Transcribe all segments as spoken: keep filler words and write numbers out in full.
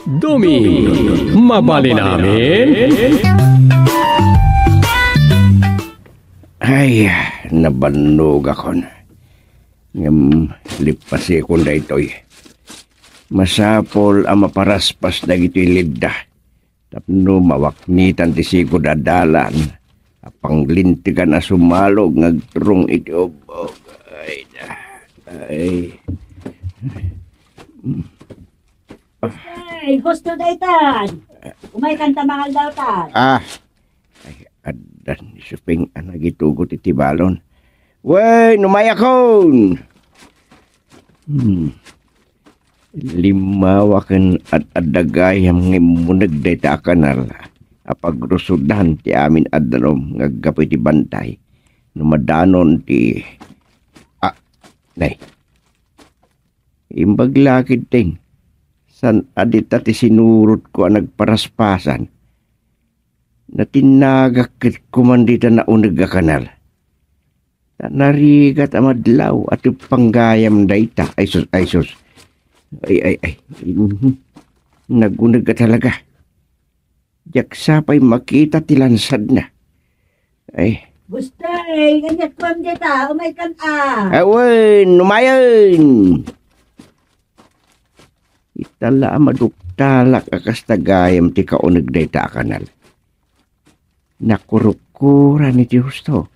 Doming, mabalin amin? Ay, nabannogakon. Ngem lippasekon daytoy. Masapul a maparaspas dagitoy lidda tapno mawaknitan ti sigud a dalan a panglintegan a sumalog nga agturong iti ubbog. Ay, ay. Ay, gusto daytan. Umaykan ta mangaldawtan. Ah. Ay, addan ni Suping a nagitugot iti balon. Wen, umayakon! Hmm. Limmawa ken ad-adda gayam nga immuneg dayta a kanal a pagrusudan ti amin a danum nga aggapu iti bantay no madanon ti, ah, nay. Imbag la ketdin, saan a dita ti sinurotko a nagparaspasan. Natinnagak ket kuman dita nauneg a kanal. Ta narigat a madlaw a teppang gayam dayta. Ay sus, ay sus. Ay, ay, ay. Mhm. Naguneg a talaga. Diak sa pay makita ti lansadna. Ay. Bustay, kaniak kuam dita, umaykan a. Awen, umayen. Ita la a maduktalak a kasta gayam ti kauneg dayta a kanal. Nakurukura ni Dios to.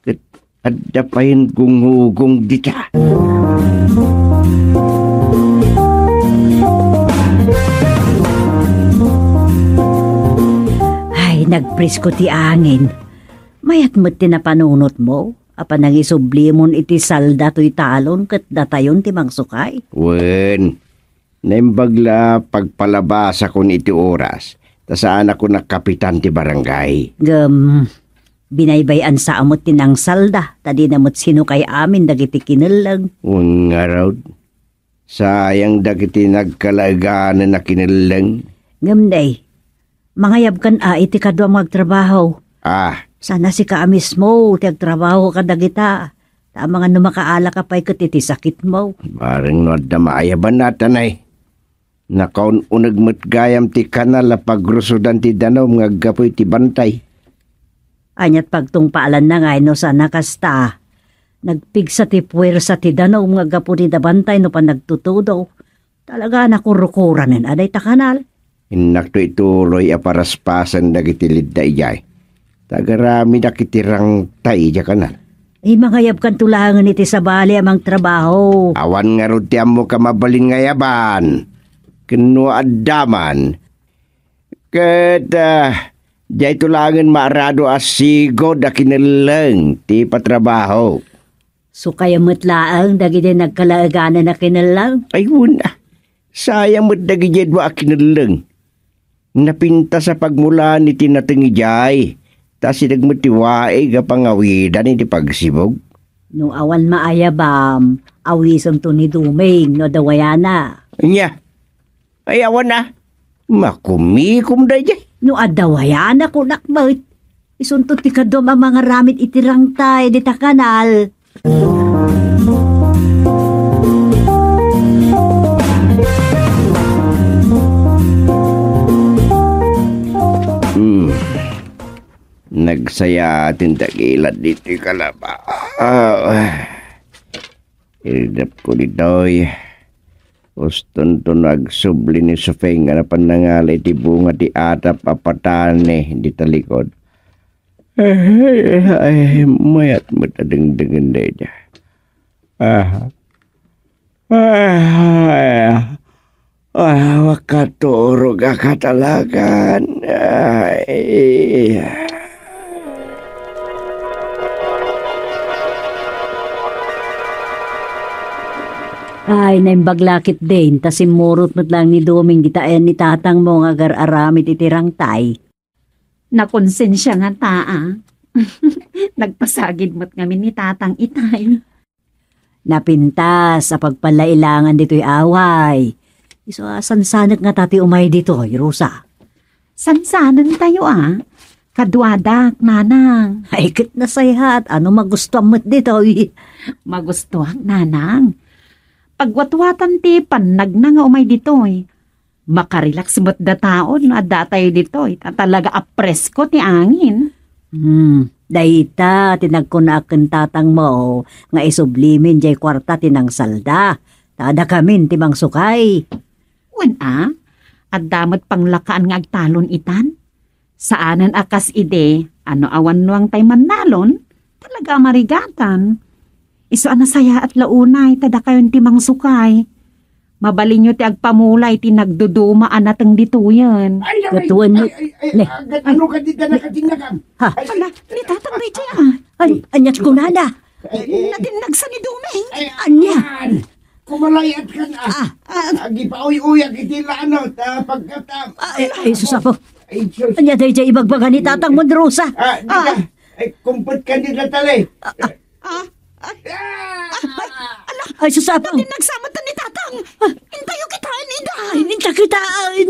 Ket adda payen gungugong dita. Ay, nagprisko ti angin. Mayat met ti napanunotmo a panangisublimon iti salda toy talon ket datayon ti mangsukay. Wen, naimbag la pagpalabasakon iti oras, ta saanakon a kapitan ti barangay. Ngem, binaybay-ansa met ti nangsalda, ta dina met sinukay amin dagiti kinelleng. Wen ngarud, sayang dagiti nagkalaeganan a kinelleng. Ngem, nay, mangayabkan a iti kaduam nga agtrabaho. Ah. Sana sika a mismo ti agtrabaho kadagita. Ta amangan no makaalaka pay ket iti sakitmo. Bareng no adda maayaban a tanay. Nakaun-uneg met gayam ti kanal a pagrusudan ti danum nga aggapu iti bantay. Aniat pagtungpaalanna ngay no saan a kasta? Nagpigsa ti puersa ti danum nga aggapu ti da bantay no panagtutudo. Talaga a nakurukuranen a dayta kanal. Innakto ituloy a paraspasen dagiti lidda idiay. Ta agaramidak iti rangtay idiay kanal. Ay, mangayabkanto laengen iti sabali a mangtrabaho. Awan ngarud ti ammok a mabalin nga ayaban. Ken no adda man. Ket, ah, diayto laengen maarado a sigud a kinelleng ti patrabaho. Sukay met laeng dagiti nagkalaeganan a kinelleng. Ay, wen a. Sayang met dagiti dua a kinelleng. Napintas a pagmulaan iti nateng idiay, ta asideg met ti waig a pangawidan iti pagsibug. No awan maayabam, awisento ni Duming no adda wayana. Ania? Ay, awan a. Makumikom daydiay. No adda wayana, kunak met. Isunto ti kaduam a mangaramid iti rangtay dita kanal. Hmm. Nagsayaaten ti agilad ditoy kalaba. Ah. Iridapko ditoy. Ustonto no agsubli ni Sufeng a napan nangala iti bunga ti atap a patani dita likod. Ay, ay, mayat met a dengdengen dayta. Ah. Ay, ay, makaturog a katalakan. Ay. Ay, naimbag la ketdin, ta simmurot met laeng ni Doming dita ayan ni tatangmo nga agar-aramid iti rangtay. Nakonsensia ngata, a. Nagpasagid met ngamin ni tatang itay. Napintas a pagpallailangan ditoy away. Isu a sansanek ngata ti umay ditoy, Rosa. Sansanentayo, a. Kaduadak, nanang. Ay, ket nasayat. Ano magustuam met ditoy? Magustuak, nanang. Pagwatwatan ti pannagna nga umay ditoy. Makarelax met dataon no adda tayo ditoy. Ta talaga a presko ti angin. Hmm, dayta ti nagkunak ken tatangmo nga isublimin jay kuarta ti nangsalda. Ta adda kamin ti mangsukay. Wen a, adda met panglakaan nga agtalon itan. Saanen a kas idi, ano awan nuang tay mannalon, talaga a marigatan. Isu a nasayaat la unay, ta dakayon ti mangsukay. Mabalinyo ti agpamulay ti nagduduma a nateng ditoyen. Ay, ay, Gatuan ni, ay, ay, ay, ne. Ah, gat-, ano ka di ka nakatinagam? Ha? Ay, ala, ni Tatang Richie, ah. Ay, aniat kunana? Ay, ay, Natinnag sa ni Dumeng. Ay, Ania? Kumalayat ka na. Ah, ah. Agipauy-uyak iti lanot, ah, pagkata-, Ay, ay, sus, apo. Ay, sus. Ania daydiay ibagbaga ni Tatang Monrosa? Ah, di ka. Ah. Ay, kumpet ka ni Natalie. Ah, ah, ah, ay. Ah! Ay, ala, Ay, sus, apo. Natinnag sa mata ni Tatang. Intayo kitaen, ida. Ay, inta kitaen.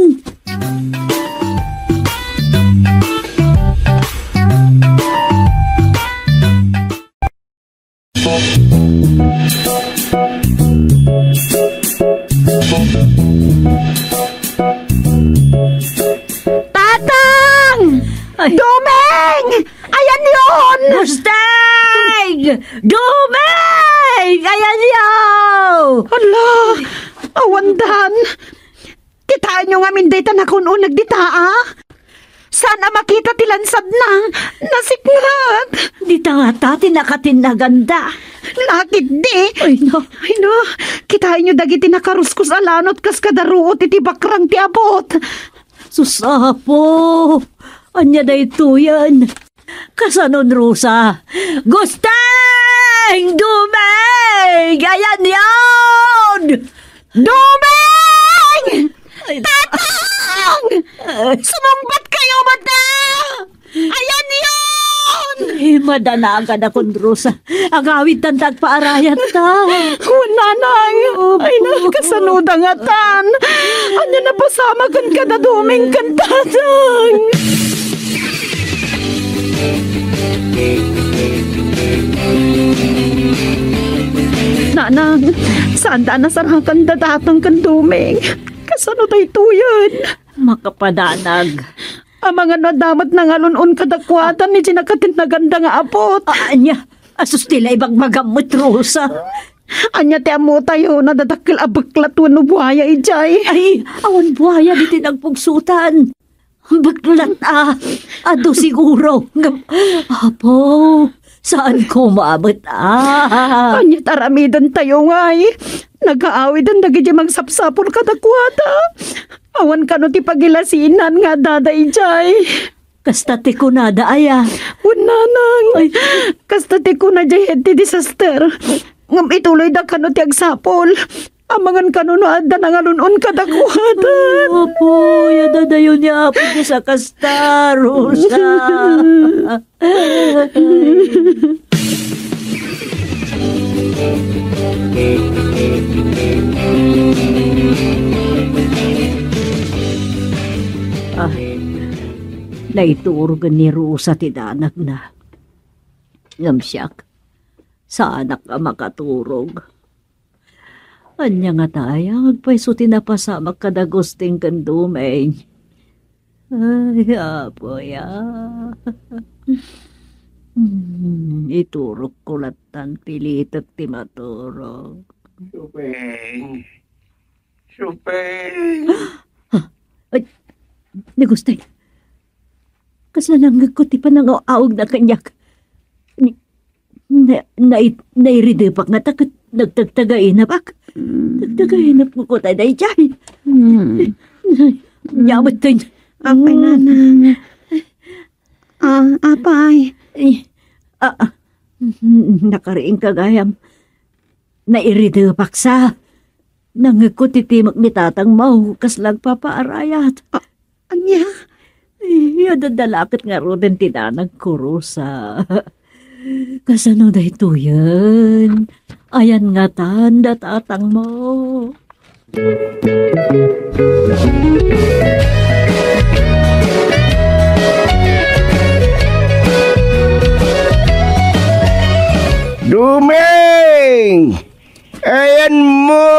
Tatang! Ay. Dumeng! Ayanyon! Gusteng! Dumeng! Ayanyo! Hala! Awandan! Kitaenyo ngamin dayta nakun-uneg dita, a? Saan a makita ti lansadna? Nasiknget! Dita ngata ti nakatinnaganda. Lakit di! Ay, no. Ay, no. Kitaenyo dagiti nakaruskus a lanot kas kada ruot iti bakrang ti abut. Sus, apo! Ania daytoyen? Kasanon, Rosa? Gusteng! Dumeng! Ayanyon! Dumeng! Ay. Tatang! Ay. Sumungbat kayo, mata! Ayanyon! Ay, madanagan akon, Rosa. Agawidtan ta agpaarayat ta. Wen, nanang. Opo. Ay, na, kasano da ngatan? Ania napasamak ken kada Dumeng ken Tatang? Nanang, saan da a nasarakan da Tatang ken Dumeng? Kasano daytoyen? Makapadanag. Amangan no adda met nangalun-on kadakuada, ni di nakatinnaganda nga abut. A-, ania? Asus ti la ibagbagam met, Rosa. Ania ti ammotayo, nadadakkel a beklat wenno buaya idiay? Ay, awan buaya ditoy nagpugsotan. Beklat a, adu siguro. Ngem, apo, saan koma met a? Ania ti aramidentayo ngay? Nagaawiden dagiti mangsapsapul kadakuada. Awan kano ti pagilasinan nga addada idiay. Kasta ti kunada, aya? Wen, nanang. Ay. Kasta ti kuna diay head ti disaster. Ngem ituloyda kano ti agsapul. Amangan kano no adda nangalun-on kadakuada. Apo, ya dadayo ni Apo Dios a kasta, Rosa. Ah, naiturogen ni Rosa ti danagna. Ngem siak, saanak a makaturog. Ania ngata aya nga agpayso ti napasamak kada Gusting ken Dumeng? Ay, Apo, ya. Hmm, iturokko lattan, pilitek ti maturog. Supeng. Supeng. Ay, ni Gusting. Kasla nangngegko ti panangaw-awagna kaniak. Ni-, na-, nai-, nairidepak ngata ket nagtagtagainapka. Mm. Tagtagainapko daydiay. Mm. Nia metten. Apay, mm, nanang. Ah, apay. Eh, ah, ah. Nakariingka gayam. Nairidepak sa. Nangngegko ti timek ni tatangmo, kasla agpapaarayat. Ah, Ania? Ay, adda la ket ngaruden ti danagko, Rosa. Kasano daytoyen? Ayan ngatan da tatangmo. Dumeng! Ayanmo!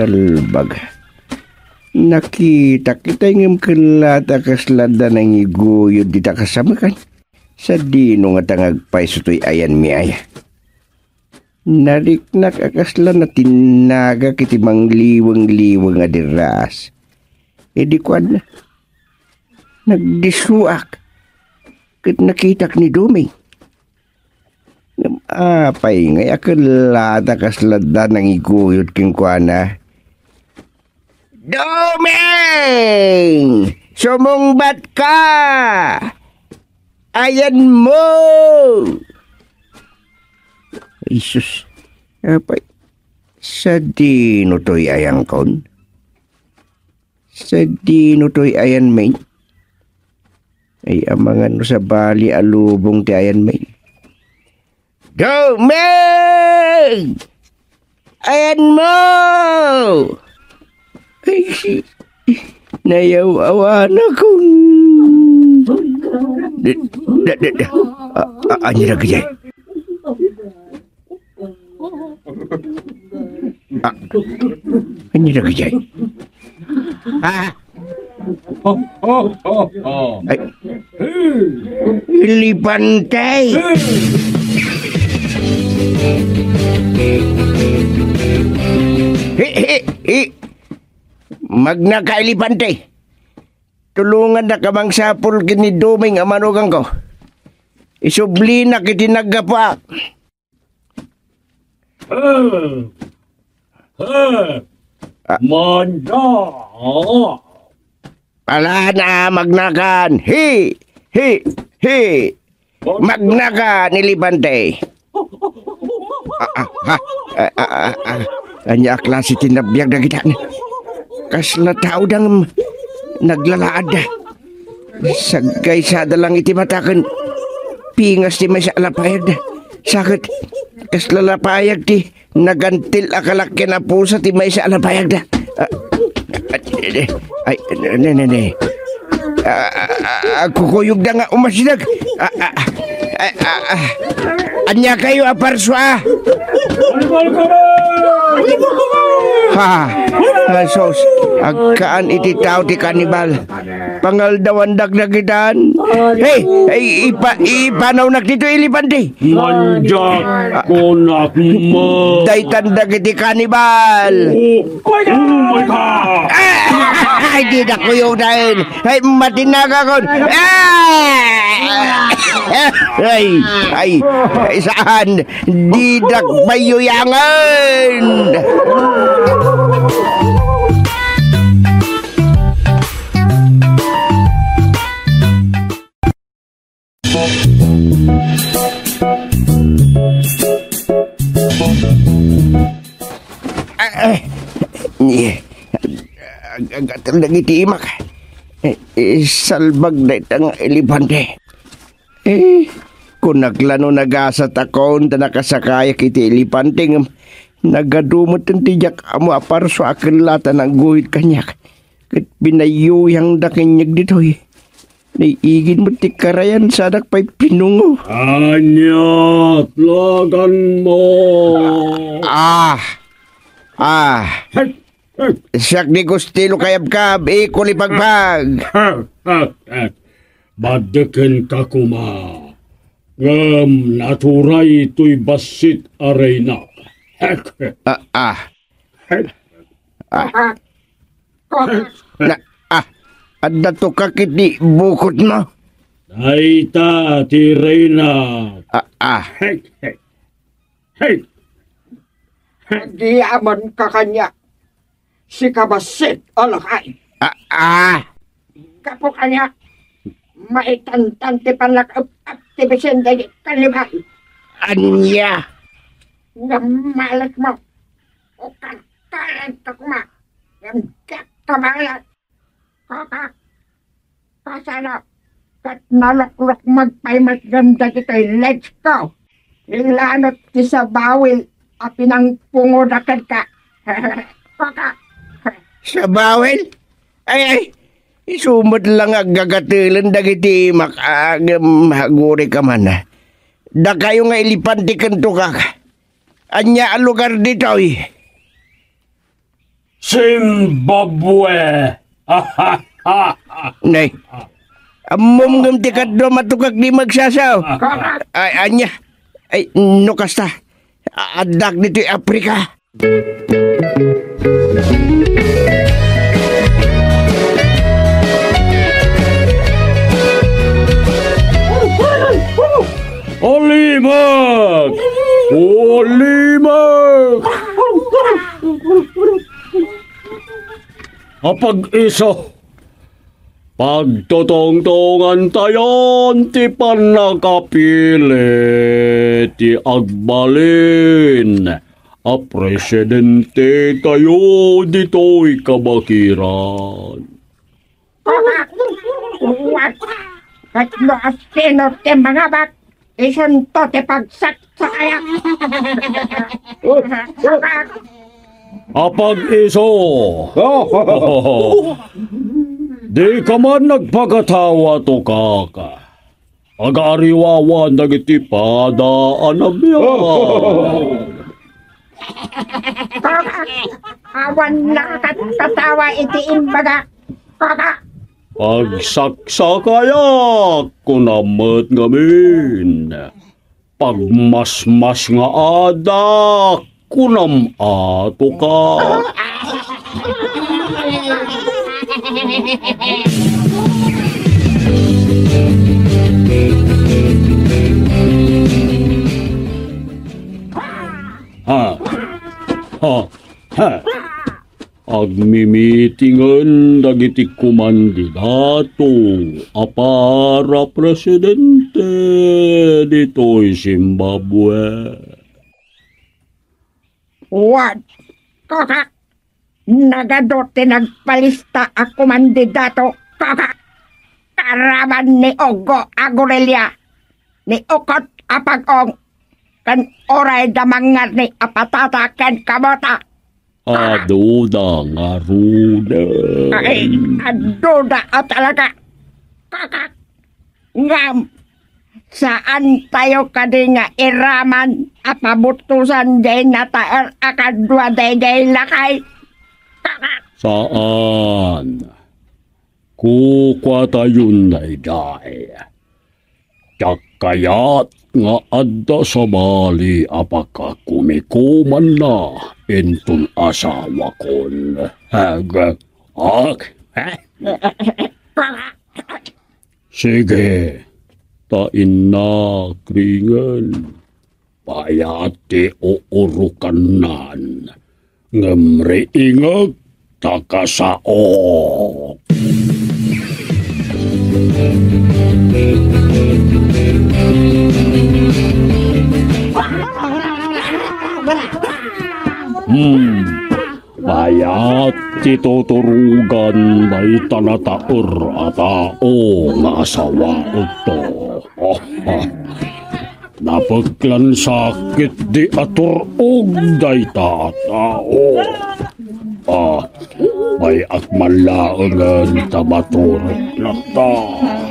Salbag. Nakitak itay ngem ket la ta kasla adda nangiguyod dita kasamekan. Sadino ngata nga agpayso toy ayanmi aya? Nariknak a kasla natinnagak iti mangliwengliweng a dirraas. Idi kuana, nagdisuak ket nakitak ni Doming. Ngem apay ngay a ket la ta kasla adda nangiguyod kenkuana? Doming! Sumungbat ka! Ayanmo! Ay, sus. Apay, sadino toy ayanko? Sadino toy ayanmi? Ay, amangan no sabali a lubong ti ayanmi. Doming! Ayanmo! Ay, nayaw-awanakon. Da, da, da, da. A, a, ania dagiti? A, ania dagiti? A, Ay. Elepante. Hi, hi, hi. Magnaka, Elepante. Tulongannak a mangsapul ken ni Doming a manuganko. Isublinak iti naggapuak. Eh, eh, Ah. Manda. Alana, magnakan. Hi, hi, hi. Magnakan, Elepante. Ah, ah, ha? Ah, ah, ah, ah. Ania a klase ti nabiag dagita? Kasla tao dang naglalaadda. Saggaysada lang iti mata ken pingas ti maysa a lapayagda. Sa ket, kasla lapayag ti nagantil a kalak ken a pusa ti maysa a lapayagda. Ah, ay, ne, ne, ne. Ah, ah, ah, kukuyogda nga umasideg. Ah, ah, ah, ah, ah, ah. Ania kayo a parsua? Ha? Ah, sus, agkaan iti tao ti kanibal. Pangaldawandak dagitan. Hey, hey, ipa-, ipanawnak dito, Elepante. Manjak, Ah. Kunak mo. Daytan dagiti kanibal. Oh, oh my God! Ah, ay, di na kuyog dahil. Ay, matinagakon. Ah! Ay, ay, ay, saan? Didak mayuyangan. Ah, eh, eh, ag-, agatel dagiti imak. Eh, eh, salbag dayta nga elepante. Eh, kunak la no nagasatakon ta nakasakayak iti elepante ngem nagadu met ti diak ammo a parsua a ken la ta nagguhit kaniak. Ket pinayuyangda kaniak ditoy. Naiigid met ti karayan sadak pay pinungo. Ania, laganmo? Ah! Ah! Hey! Hey! Siak ni Gustilo Kayabkab, ikuli pagpag. Maddekenka koma. Ngem naturay toy bassit a reyna. Ah, ah. Ah. Na, ah, adda tukak iti bukotmo. Dayta ti reyna. Ah, ah. Hey, hey. Hey. Agyamankak kaniak, sika bassit a lakay. Ah, ah. Gapu kaniak, maitantan ti pannak-ep-ep ti bisin dagiti kanibal. Ania? Ngem malikmo, o karkaranka koma, ngem diak kabayag. Kaka, kasano? Ket naluklukmeg pay met ngem dagitoy legs ko. Ilanot ti sabawil a pinangpungoda kenka. Kaka. Sabawil? Ay, ay, isu met la nga aggagatelen dagiti imak, a, ngem agurika man. Dakayo nga elepante ken tukak. Ania a lugar ditoy? Zimbabwe. Nay, ammom ngem ti kaduam a tukak di magsasao. Ay, ania? Ay, no kasta, addak ditoy Africa. Alimek! Alimek! Apag-iso, pagtutungtungantayon ti pannakapili ti agbalin a presidentetayo ditoy kabakiran. Ket no asino ti mangabak, isunto ti pagsaksakayak. Apag-iso. Dika man nagpakatawa, tukak. Agaariwawan dagiti pada a nabiag. Awan nakakatawa iti imbaga. Pagsaksakayak, kunam met ngamin. Pagmasmas nga adak, kunam a, tukak. Ha? Ha? Ha? Agmimitingen dagiti kumandidato a para presidente ditoy Zimbabwe. Wen, kaka, nagadu ti nagpalista a kumandidato, kaka, karaman ni Ugo Agorilla, ni Ukot a Pag-ong, ken uray da mangngarni a patata ken kamote. Aduda ngaruden. Ay, aduda a talaga. Kakak. Ngem, saantayo kadi nga iraman a pabutosan diay nataer a kadua daydiay lakay? Kakak. Saan. Kukuatayon daydiay. Diak kayat nga adda sabali a pakakumikumanna inton asawakon. Ag-, ak-, eh? Sige, ta innak ringen. Bayat ti uurokannan, ngem riingek ta kasaok. Hmm. Bayat ti tuturogan dayta nataer a tao nga asawaekto. Napeklan sa ketdi a tur-og dayta a tao. Ah, bay-ak man laengen ta maturog latta.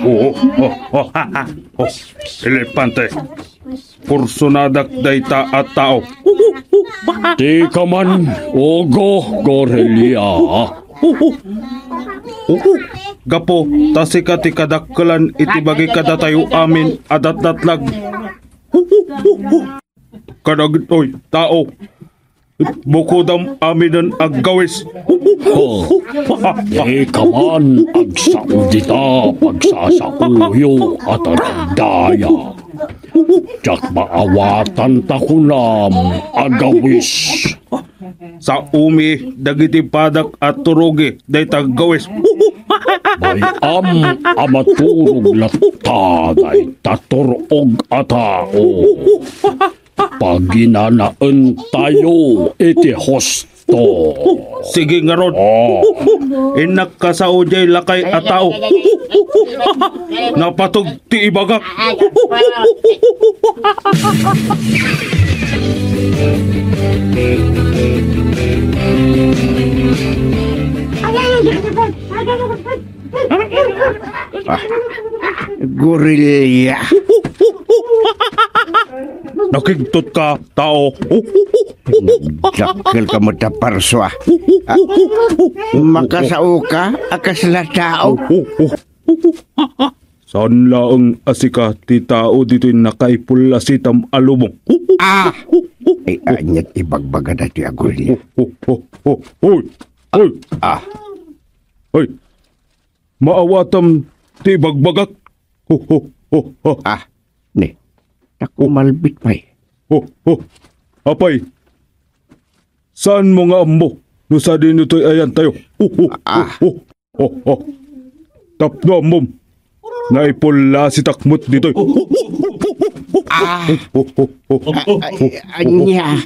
Oh, oh, oh, ha, ha. Oh, elepante. Kursonadak dayta a tao. Dika man, Ugo Gorilla. Gapu ta sika ti kadakkelan iti bagi kadatayo amin a datdatlag. Kadagitoy tao, bukodam aminen aggawis. Oh, dika man agsao dita pagsasaoyo a taragdaya. Diak maawatan ta kunam a gawis. Saomi dagiti padak a turogi dayta gawis. Bay-am a maturog latta dayta tur-og a tao. Paginanaentayo iti husto. Sige ngarud. Oh. Innak kasao diay lakay a tao. Napateg ti ibagak. Ah, gorilla. Nakigtot ka, tao. Dakkel ka met a parso, a. Ah, makasaoka a kasla tao. Saan laeng a sika ti tao ditoy nakaipulasitam a lubong. Ah! Ay, aniat ibagbaga daytoy a gurilya? Hoy! Hoy! Ah. Hoy! Maawatam ti ibagbagak. Ho, ho, ho, ho. Ah, ne. Naku, malbit pay. Ho, ho. Apay, saan mo nga ammo no sadino toy ayantayo? Ho, ho, ho, Ah. ho. Ho, ho. Tapno ammom, naipulasitak met ditoy. Ah. Ho, ho, ho, ho. Ah, ay, ania?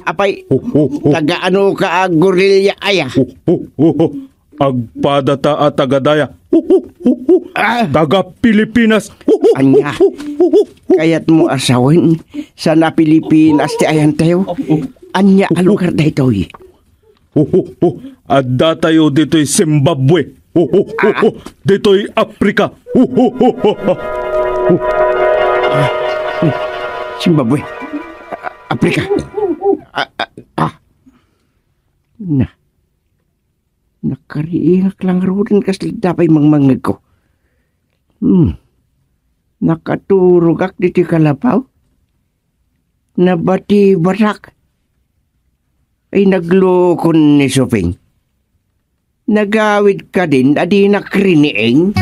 Apay, Ho, ho, ho. Taga ano ka, ah, gurilya aya? Ho, ho, ho, ho. Agpadata a taga daya. Ah. Taga Pilipinas. Ania? Kayat mo a sawen, saan a Pilipinas ti ayantayo? Ania a lugar daytoy? Ho, ho, ho. Addatayo ditoy Zimbabwe. Ho, ho, ho, ho. Ditoy Africa. Ho, ho, ho, ho. Zimbabwe. A-, Africa. Ah, ah, ah. Na. Nakariingak la ngaruden kasla adda pay mangmangngegko. Hmm. Nakaturogak ditoy kalapaw. Nabatibatak. Ay, naglukon ni Suping. Nagawid kadin a dinak riniing?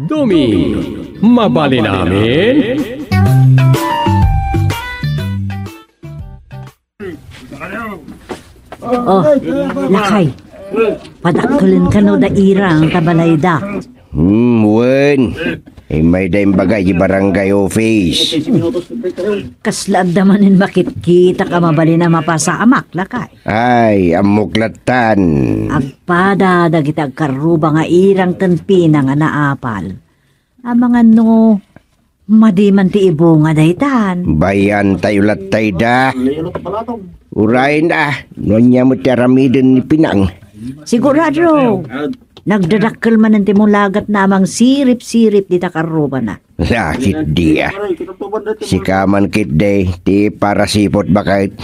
Duming, mabalin amin? Oh, lakay. Padakkelem kano da Irang ta balayda. Hmm, wen. Immay da imbagay di barangay office. Kasla adda manen makitkitak a mabalin a mapasamak, lakay. Ay, ammok lattan. Agpada dagiti agkarruba nga Irang ken Pinang a naapal. Amangan no madi man ti ibunga daytan. Bayantayo lattay da. Uray na, no ania met ti aramiden ni Pinang. Sigurado, nagdadakkel manen ti mulagatna a mangsirip-sirip dita karrubana. Lakit dia. Sika man ketdi, ti parasipot baket.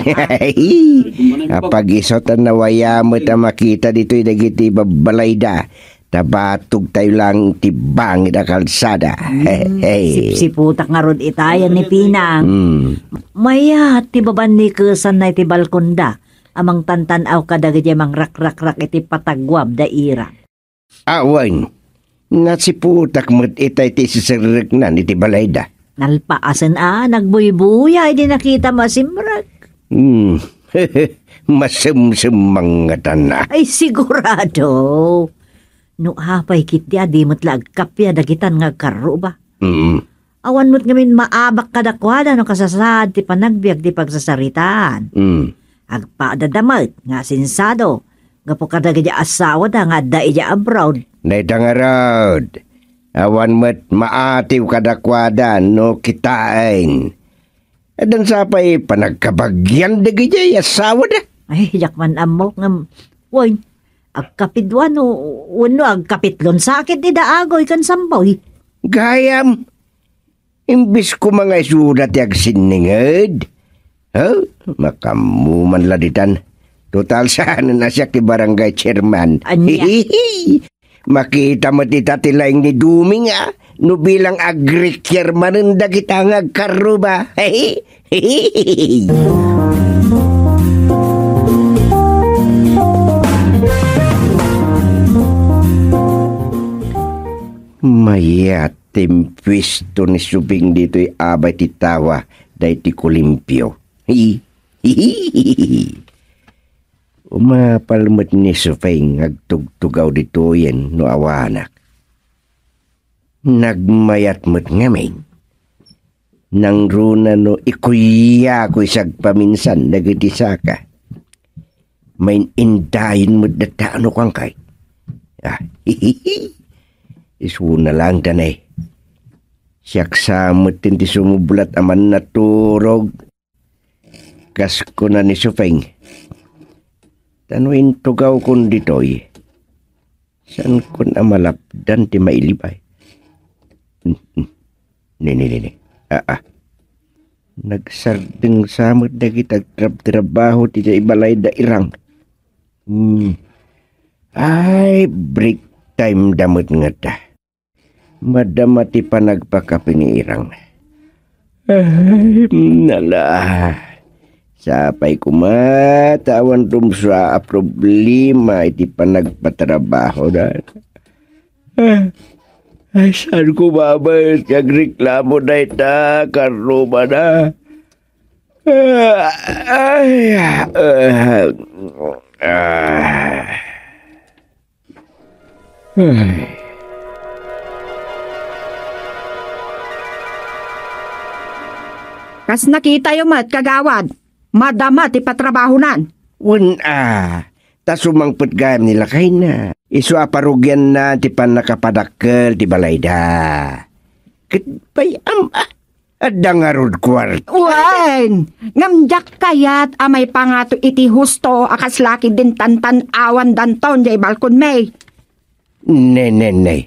Apag-isu ta nawayamet a makita ditoy dagiti babbalayda. Ta batogtayo lang ti bangin a kalsada. Hmm, Hey. Sipsiputak ngarud itayan ni Pinang. Hmm. Mayat ti baban ni kesanna iti balkonda a mangtantan-aw kadagiti mangrakrakrak iti pataguam da Irang. Awan, nasiputak met itay ti siserreknan iti balayda. Nalpaasen a, nagbuybuya idi nakita mo a simrek. Hmm, masemsemmang ngatan a. Ay, sigurado. No apay ketdi a di met la agkappia dagitan nga agkarruba. Mm. Awan met ngamin maabak kadakuada no kasasaad ti panagbiag ti pagsasaritaan. Mm. Agpadada met nga asinsado gapu kadagiti asawada nga adda idiay abroad. Dayta ngarud, awan met maatiw kadakuada no kitaen. Addan sa pay panagkabagian dagiti asawada? Ay, diak man ammo ngem, wen, agkapidua no, wenno agkapitlon sakit ni Daagoy ken Samboy. Gayam, imbes koma nga isuda ti agsinninged. Ha? Makammo man la ditan. Total, saan a siak ti barangay chairman. Ania? Makita met ita ti laing ni Duming a no bilang agrikyar manen dagita nga agkarruba. Mayat ti impuesto ni Subing ditoy abay ti tawa daytoy kolimpio. Umapal met ni Suping nga agtugtugaw ditoyen no awanak. Nagmayat met ngamin. Nangruna no ikuyakoy sagpaminsan dagiti saka. Main-indayen met data no kuan kay. Ah, isuna lang danay. Siak sa met ti sumublat a mannaturog. Kas kuna ni Suping, ta no intugawkon ditoy, saankon a malapdan ti mailibay. Ni, ni, ni, ni. Ah, ah. Nagsardeng sa met dagiti agtrabtrabaho ti idiay balayda Irang. Hmm. Ay, break time da met ngata. Madama ti panagpakape ni Irang. Ay, nala. Sapay koma ta awan rumsua a problema iti panagpatrabaho da. Ah, ay, saan ko babayot nga agreklamo dayta, karrubana? Ah, ay, ah, ah. Ay. Kas nakitayo met, kagawad, madama ti patrabahonan. Wen a, ta sumangpet gayam ni lakayna. Isu a parugianna ti pannakapadakkel ti balayda. Ket pay am-, ah, Adda ngarud kuarta. Wen, ngem diak kayat a maipangato iti husto a kasla ketdin tantan-awandanton diay balkonmi. Ne, ne, ne.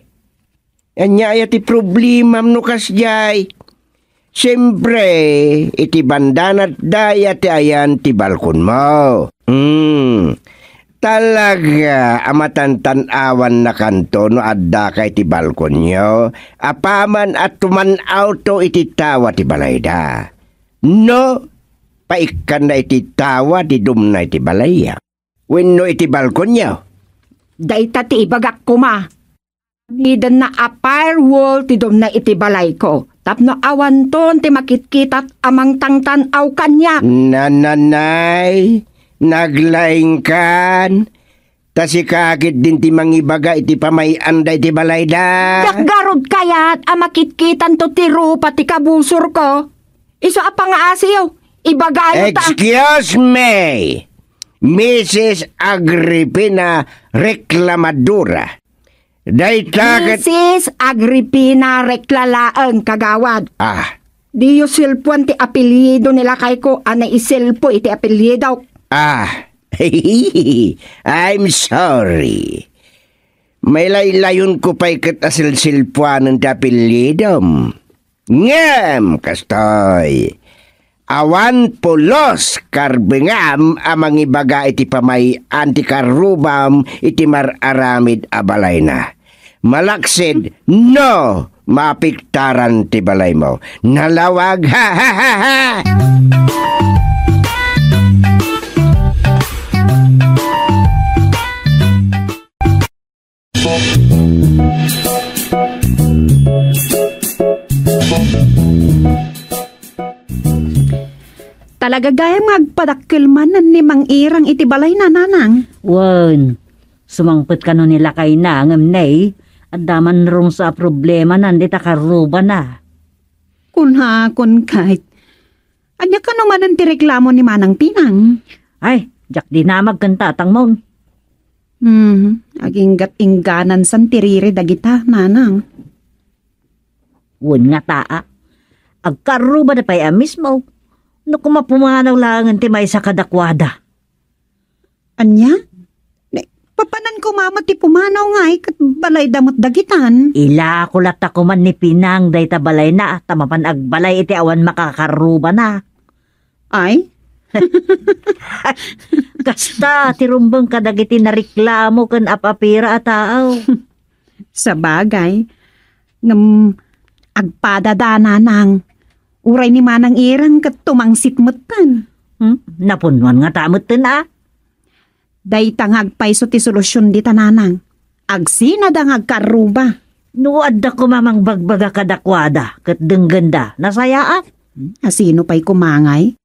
Ania aya ti problemam no kasdiay? Siempre, iti bandana daya ti ayan ti balkonmo. Hmm. Talaga a matantan-awannakanto no addaka iti balkonyo apaman a tuman-awto iti tawa ti balayda. No, paikkanna iti tawa ti dumna iti balayyo wenno iti balkonyo. Dayta ti ibagak koma. Aramidenna a firewall ti dumna iti balayko, tapno awanton ti makitkitak a mangtangtan-aw kaniak. Nananay, naglaingkan, ta sika ketdin ti mangibaga iti pamay-anda iti balayda. Diak ngarud kayat a makitkitanto ti rupa ti kabusorko. Isu a pangaasiyo, ibagayo ta. Excuse me, Missus Agripina Reclamadora. Dayta ket Missus Agripina Recla laeng, kagawad. Ah. Diyo silpuan ti apelyido ni lakayko a naisilpo iti apelyidok. Ah. I'm sorry. Mailaylayonko pay ket a silsilpuanen ti apelyidom. Ngem kastoy, awan pulos karbengam a mangibaga iti pamay-an ti karrubam iti mar-aramid a balayna. Malaksid no mapiktaran ti balaymo. Nalawag! Ha, ha, ha, ha! Talaga gayam nga agpadakkel manen ni Mang Irang iti balayna, nanang. Wen, sumangpet kano ni lakayna, ngem nay, adda man rumsua a problemanan dita karrubana. Kunakon kayat, ania kano manen ti reklamo ni Manang Pinang? Ay, diak dinamag ken tatangmon. Hmm, aginggat-ingganansan ti riri dagita, nanang. Wen ngata a. Agkarrubada pay a mismo. No koma pumanaw laengen ti maysa kadakuada. Ania? Ne, papanan koma met ti pumanaw ngay ket balayda met dagitan. Ilako latta koman ni Pinang dayta balayna ta mapan agbalay iti awan makakarrubana. Ay? Kasta ti rumbeng kadagiti nareklamo ken ap-apira a tao. Sabagay, ngem agpadada, nanang. Uray ni Manang Irang ket tumangsit metten. Hmm? Napunnuan ngata metten a. Dayta nga agpayso ti solusion dita, nanang. Agsinada nga agkarruba. No adda koma mangbagbaga kadakuada ket denggenda, nasayaat. Hmm, asino pay koma ngay?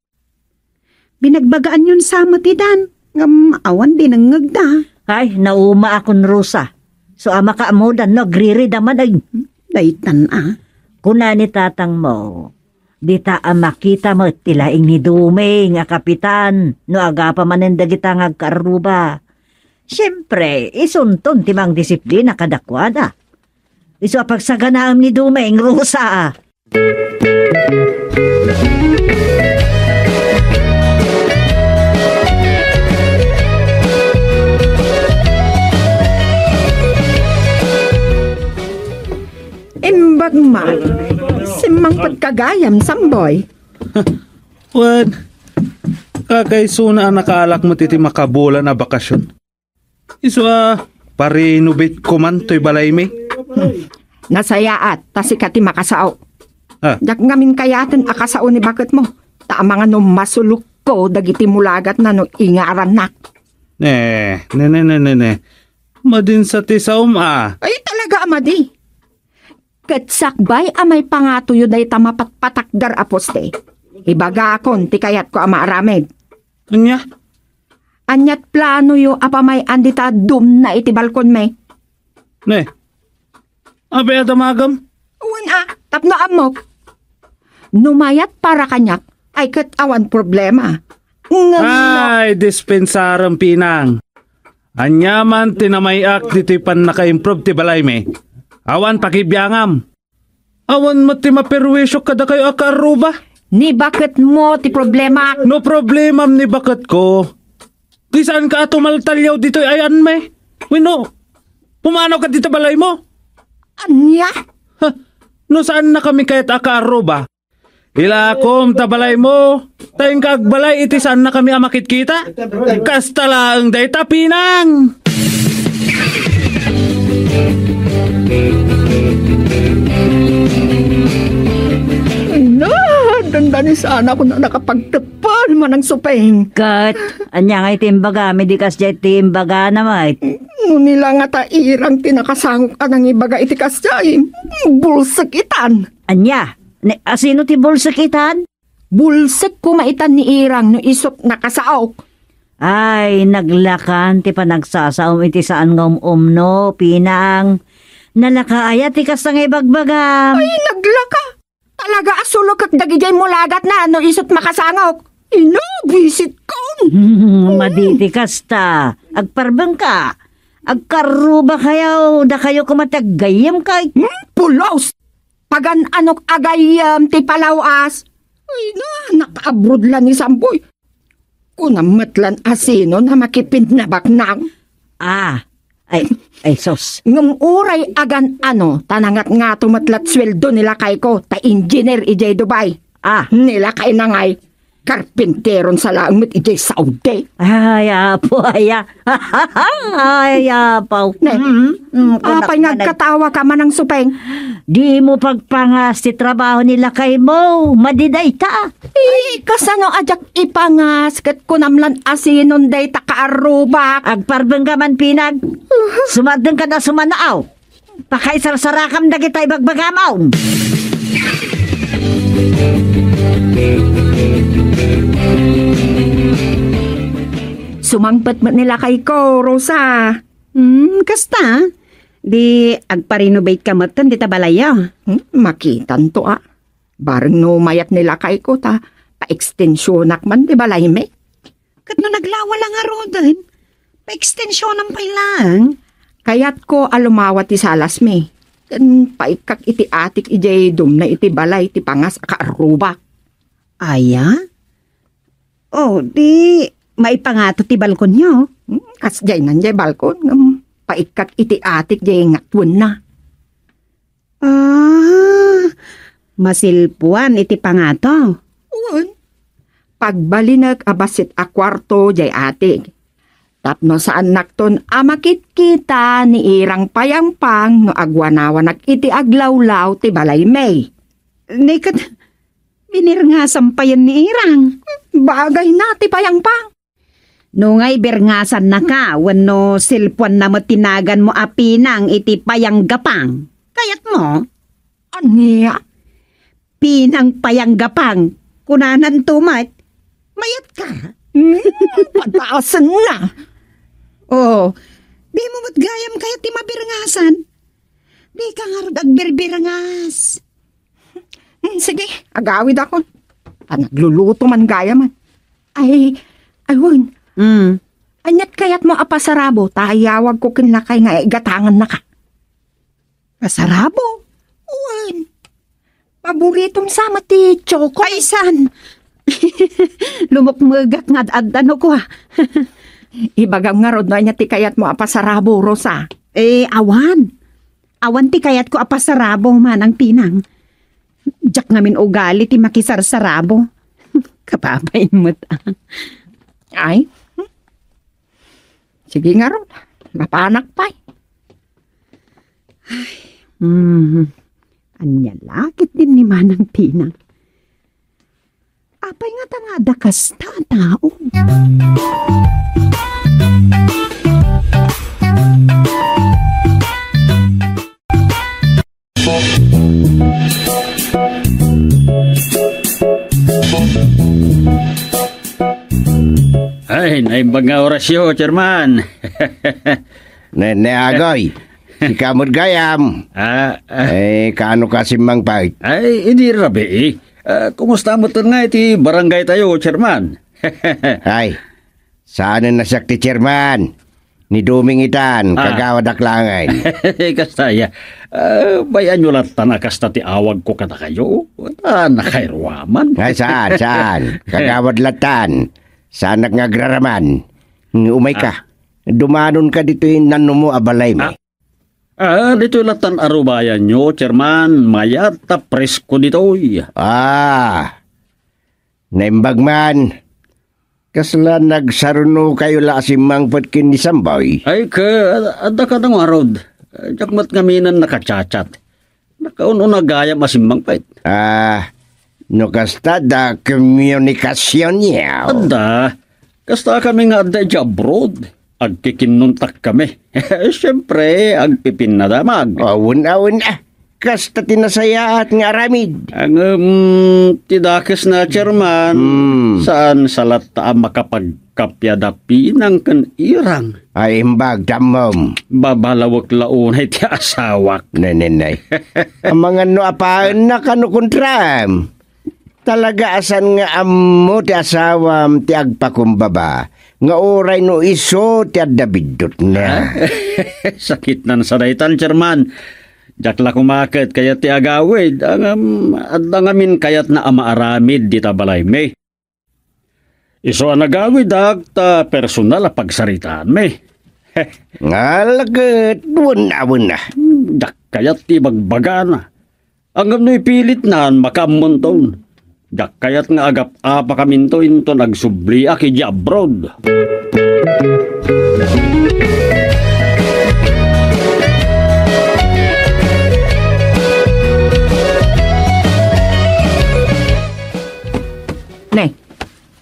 Binagbagaanyon sa met idan, ngem awan dinengngegda. Ay, naumaakon, Rosa. So, a makaammodan no agririda man, ay. Hmm, daytan a. Kuna ni tatangmo, dita a makita met ti laing ni Dumeng a kapitan no agapa manen dagita nga agkarruba. Siempre, isunton ti mangdisiplina kadakuada. Isu a pagsaganaem ni Dumeng, Rosa. Imbag man, pagkagayam, Samboy? Wen, kakaisuna a nakaalak met iti makabulan a bakasion. Isu a parinubit koman toy balaymi. Nasayaat, ta sika ti makasao. Ah. Diak ngamin kayaten a kasao ni baketmo. Ta amangan no masulokko dagiti mulagatna no ingarannak. Ne, ne, ne, ne, ne, ne. Madin sa ti saom, ah. Ay, talaga a madi. Ket sakbay a maipangatoyo dayta mapatpatakder a poste, ibagakon ti kayatko a maaramid. Ania? Aniat planoyo a pamay-an dita dumna iti balkonmi? Ne, apay a damagem? Wen a, tapno ammok. No mayat para kaniak, ay ket awan problema. Ngem no Ay, dispensarem, Pinang. Aniaman ti namay-ak ditoy pannaka-improve ti balaymi. Awan pakibiangam. Awan met ti maperwisio kadakayo a kaarruba. Ni baketmo ti problema. No problemam ni baketko, di saanka a tumaltaliaw ditoy ayanmi. Wenno, pumanawka ditoy balaymo. Ania? Ha? No saannakami kayat a kaarruba, ilakom ta balaymo, ta inka agbalay iti saannakami a makitkita. Kasta laeng dayta, Pinang! Ay na, dandani sana ako na nakapagtepal, Manang Supeng. Ket, ania nga iti imbagam, idi kasdiay ti imbagana met? No nila nga ta irang ti nakasangok a nangibaga iti kasdiay, bulsek itan. Ania? Ni, asino ti bulsek itan? Bulsek koma itan ni Irang no isut nakasaok. Ay, naglakan ti panagsasaom iti saan nga um-umno, Pinang. Nalaka aya ti kasta nga ibagbagam? Ay, naglaka. Talaga a sulokek dagidiay mulagatna no isut makasangok. Ino, buisit kon. Madi ti kasta. Agparbengka. Agkarruba kayo, dakayo koma ti aggayyem kay. Hmm, pulos! Pagan-anok a gayyem ti palawas. Ay na, nakaabroad la ni Samboy. Kunam met lan a sino na makipinnabaknang. Ah, ay, ay, sus. Ngem uray agan-ano, ta nangatngato met lat sueldo ni lakayko, ta engineer idiay Dubai. Ah. Ni lakayna ngay, karpinteron sa laeng met idiay Saudi. Ay, apo, aya. Ay, apaw. Ne, Mm, mm, kunak apay nga manag- agkatawa ka, Manang Supeng? Di mo pagpangas ti trabaho ni lakay mo. Madi dayta. Eh, kasano a diak ipangas ket kunam lan a sinon dayta kaarrubak? Agparbeng ka man, Pinang. Sumadeng ka na sumanaaw. Pakaisarsarakam dagita ibagbagam. Sumangpet met ni lakayko, Rosa. Hmm, kasta? Di agpa-renovate ka metten dita balayyo? Hmm, makitanto, a. Bareng no mayat ni lakayko ta paekstensionak man ti balaymi. Ket no naglawa la ngaruden, paekstensionan pay laeng. Kayatko a lumawa ti salasmi. Ken paikkak iti atik idiay dumna iti balay ti pangas a kaarrubak. Aya? Oh, di maipangato ti balkonyo? Hmm, kasdiay nan diay balkon, ngem paikkak iti atik diay ngatuenna. Ah, masilpuan iti pangato. Wen, pagbalinek a bassit a kuarto diay atik. Tapno saannakton a makitkita ni Irang Payangpang no agwanawanak iti aglawlaw ti balaymi. Ni ket, binirngasam payen ni Irang. Bagayna ti Payangpang. No ngay, birngasannaka wenno silpuanna met ti naganmo a Pinang iti payanggapang. Kayatmo? Ania? Pinang payanggapang. Kunananto met, mayatka. Hmm, padasenna. Oh, di mo met gayam kayat ti mabirngasan. Di ka ngarud agbirbirngas. Hmm, sige, agawidakon. Ta nagluluto man gayam. Ay, ay, wen. Mm. Aniat kayatmo a pasarabo, ta ayawagko ken lakay nga igatangannaka. Pasarabo? Wen. Paboritom sa met ti chocolate. Ay, saan? Lumukmegak nga ad-adda no kua. Ibagam ngarud no ania ti kayatmo a pasarabo, Rosa. Eh, awan. Awan ti kayatko a pasarabo, Manang Pinang. Diak ngamin ugali ti makisarsarabo. Kapapain met, a. Ay, hmm. Sige ngarud, mapanak pay. Ay, hmm. Ania la ketdin ni Manang Pinang? Apay ngata nga adda kasta a tao? Ay, naimbag nga orasyo, Chairman. Ne, ne, Agoy. Sika met gayam. Ah, ah. Eh, kaano ka simmangpet? Ay, idi rabii. Ah, kumusta met nga iti barangay tayo, Chairman? Ay, saanen a siak ti chairman. Ni Duming itan, ah, kagawadak laengen. Kasta ya. Ah, bay-anyo lattan a kasta ti awagko kadakayo. Ah, nakairuaman. Ay, saan, saan? Kagawad lattan. Saanak nga agraraman. Umayka. Ah. Dumanonka ditoy nanumo a balaymi. Ah. Ah, ditoy lattan a rubayanyo, Chairman. Mayat ta presko ditoy. Ah. Naimbag man. Kasla nagsarunokayo la a simmangpet ken ni Samboy? Ay, ka, adda kada ngarud. Diak met ngaminen nakachat-chat. Nakaun-una gayam a simmangpet. Ah, no kasta, adda komunikasionyo? Adda. Kasta kami nga adda idiay abroad. Agkikinnontak kami. Siempre, agpipinnadamag. Awen, awen, ah. Kasta ti nasayaat nga aramid. Ngem, ti dakes na, Chairman, hmm, saan sa latta a makapagkappia da Pinang ken Irang. Ay, imbag, tammom. Babalawek la unay ti asawak. Nenenay. Amangan no apaennak a no kontraem. Talaga a saan nga ammo ti asawam ti agpakumbaba nga uray no isu ti adda biddutna. Ah, sakitnan sa daytan, Chairman. Diak la koma ket kayat ti agawid, ngem adda ngamin kayatna a maaramid dita balaymi. Isu a nagawidak ta personal a pagsaritaanmi. Ngala ket, wen a, wen a. Hmm, diak kayat ti ibagbagana. Ngem no ipilitnan, makaammonton. Diak kayat nga agap-apakaminto inton agsubliak idiay abroad. Ne,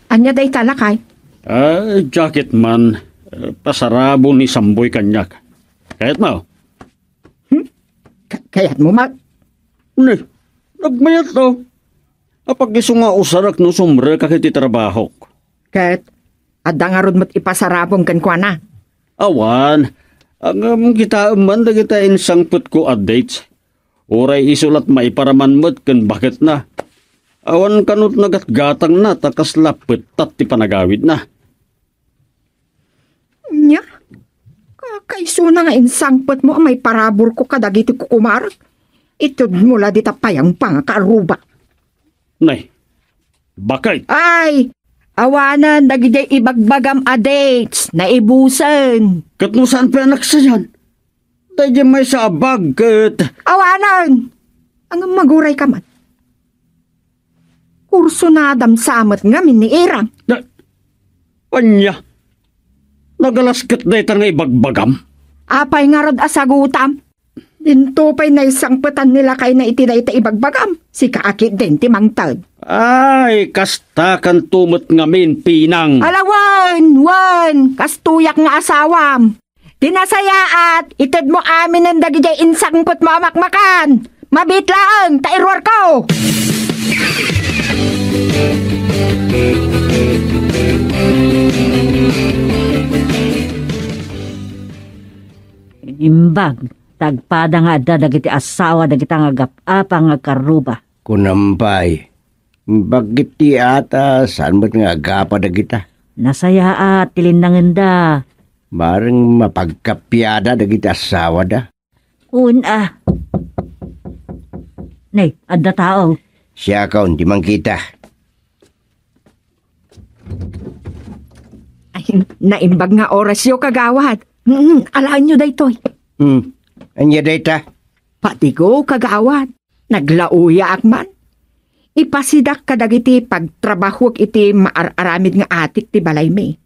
ania dayta, lakay? Ah, jacket man. Eh, pasarabo ni Samboy kaniak. Kayatmo? Hmm? Ka-, kayatmo, Mag? Ne, nagmayat, oh. Apag isu nga usarek no sumrekak iti trabahok. Ket, adda ngarud met ipasarabom kenkuana? Awan. Ngem kitaem man dagiti insangpetko a dates. Uray isu lat maiparaman met ken baketna. Awan kano ti nagatgatangna ta kasla pettat ti panagawidna. Nia? Kakaisuna nga insangpetmo a maiparaburko kadagiti kukumarek? Itedmo la dita payangpangak a arruba. Nay, bakit? Ay, awanen dagidiay ibagbagam a dates, naibusen. Ket no saan pay a naksayan? Daydiay maysa a bag ket... Awanen! Ngem maguray ka man. Kursunadam sa met ngamin ni Irang. Na, ania? Nagalas ket dayta nga ibagbagam? Apay ngarud a sagutam? Dinto pay naisangpetan ni lakayna iti dayta ibagbagam. Sika a ketdin ti mangted. Ay, kastakanto met ngamin, Pinang. Ala wen, wen, kastoyak nga asawam. Ti nasayaat, itedmo aminen dagidiay insangpetmo a makmakan. Mabiit laeng, ta iruarko. Imbag, ta agpada nga adda dagiti asawa dagita nga agap-apa nga agkarruba. Kunam pay, bagget ti ata, saan met nga agapa dagita? Nasayaat ti linnangenda. Bareng mapagkappiada dagiti asawada. Wen a. Ne, adda tao. Siakon ti mangkita. Ay, naimbag nga orasyo, kagawad. Mm, alaenyo daytoy. Hmm, ania dayta? Patigo, kagawad. Naglaoyaak man. Ipasidak kadagiti pagtrabahok iti maar-aramid nga atik ti balaymi.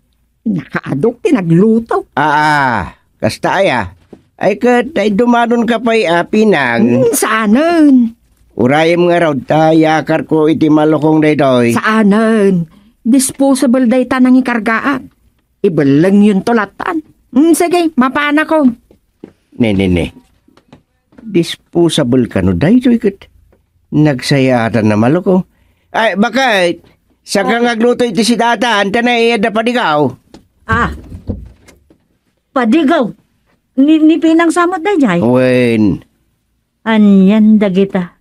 Nakaadok ti nagluto. Aa, kasta aya. Ay ket, ay dumadon ka pay a pinang. Hmm, saanen. Urayem ngarud ta yakarko iti malukong daytoy. Saanen. Disposable dayta nangikargaak. Ibellengyonto lattan. Hmm, sige, mapanako. Ne, ne, ne. Disposable kano daytoy ket nagsayaatan a malukong. Ay, bakit? Saan ka nga agluto iti sidatan, ta naiyad a padigaw? Ah, padigaw. Ni, ni Pinang samot dayjay? Wen. Anian dagita?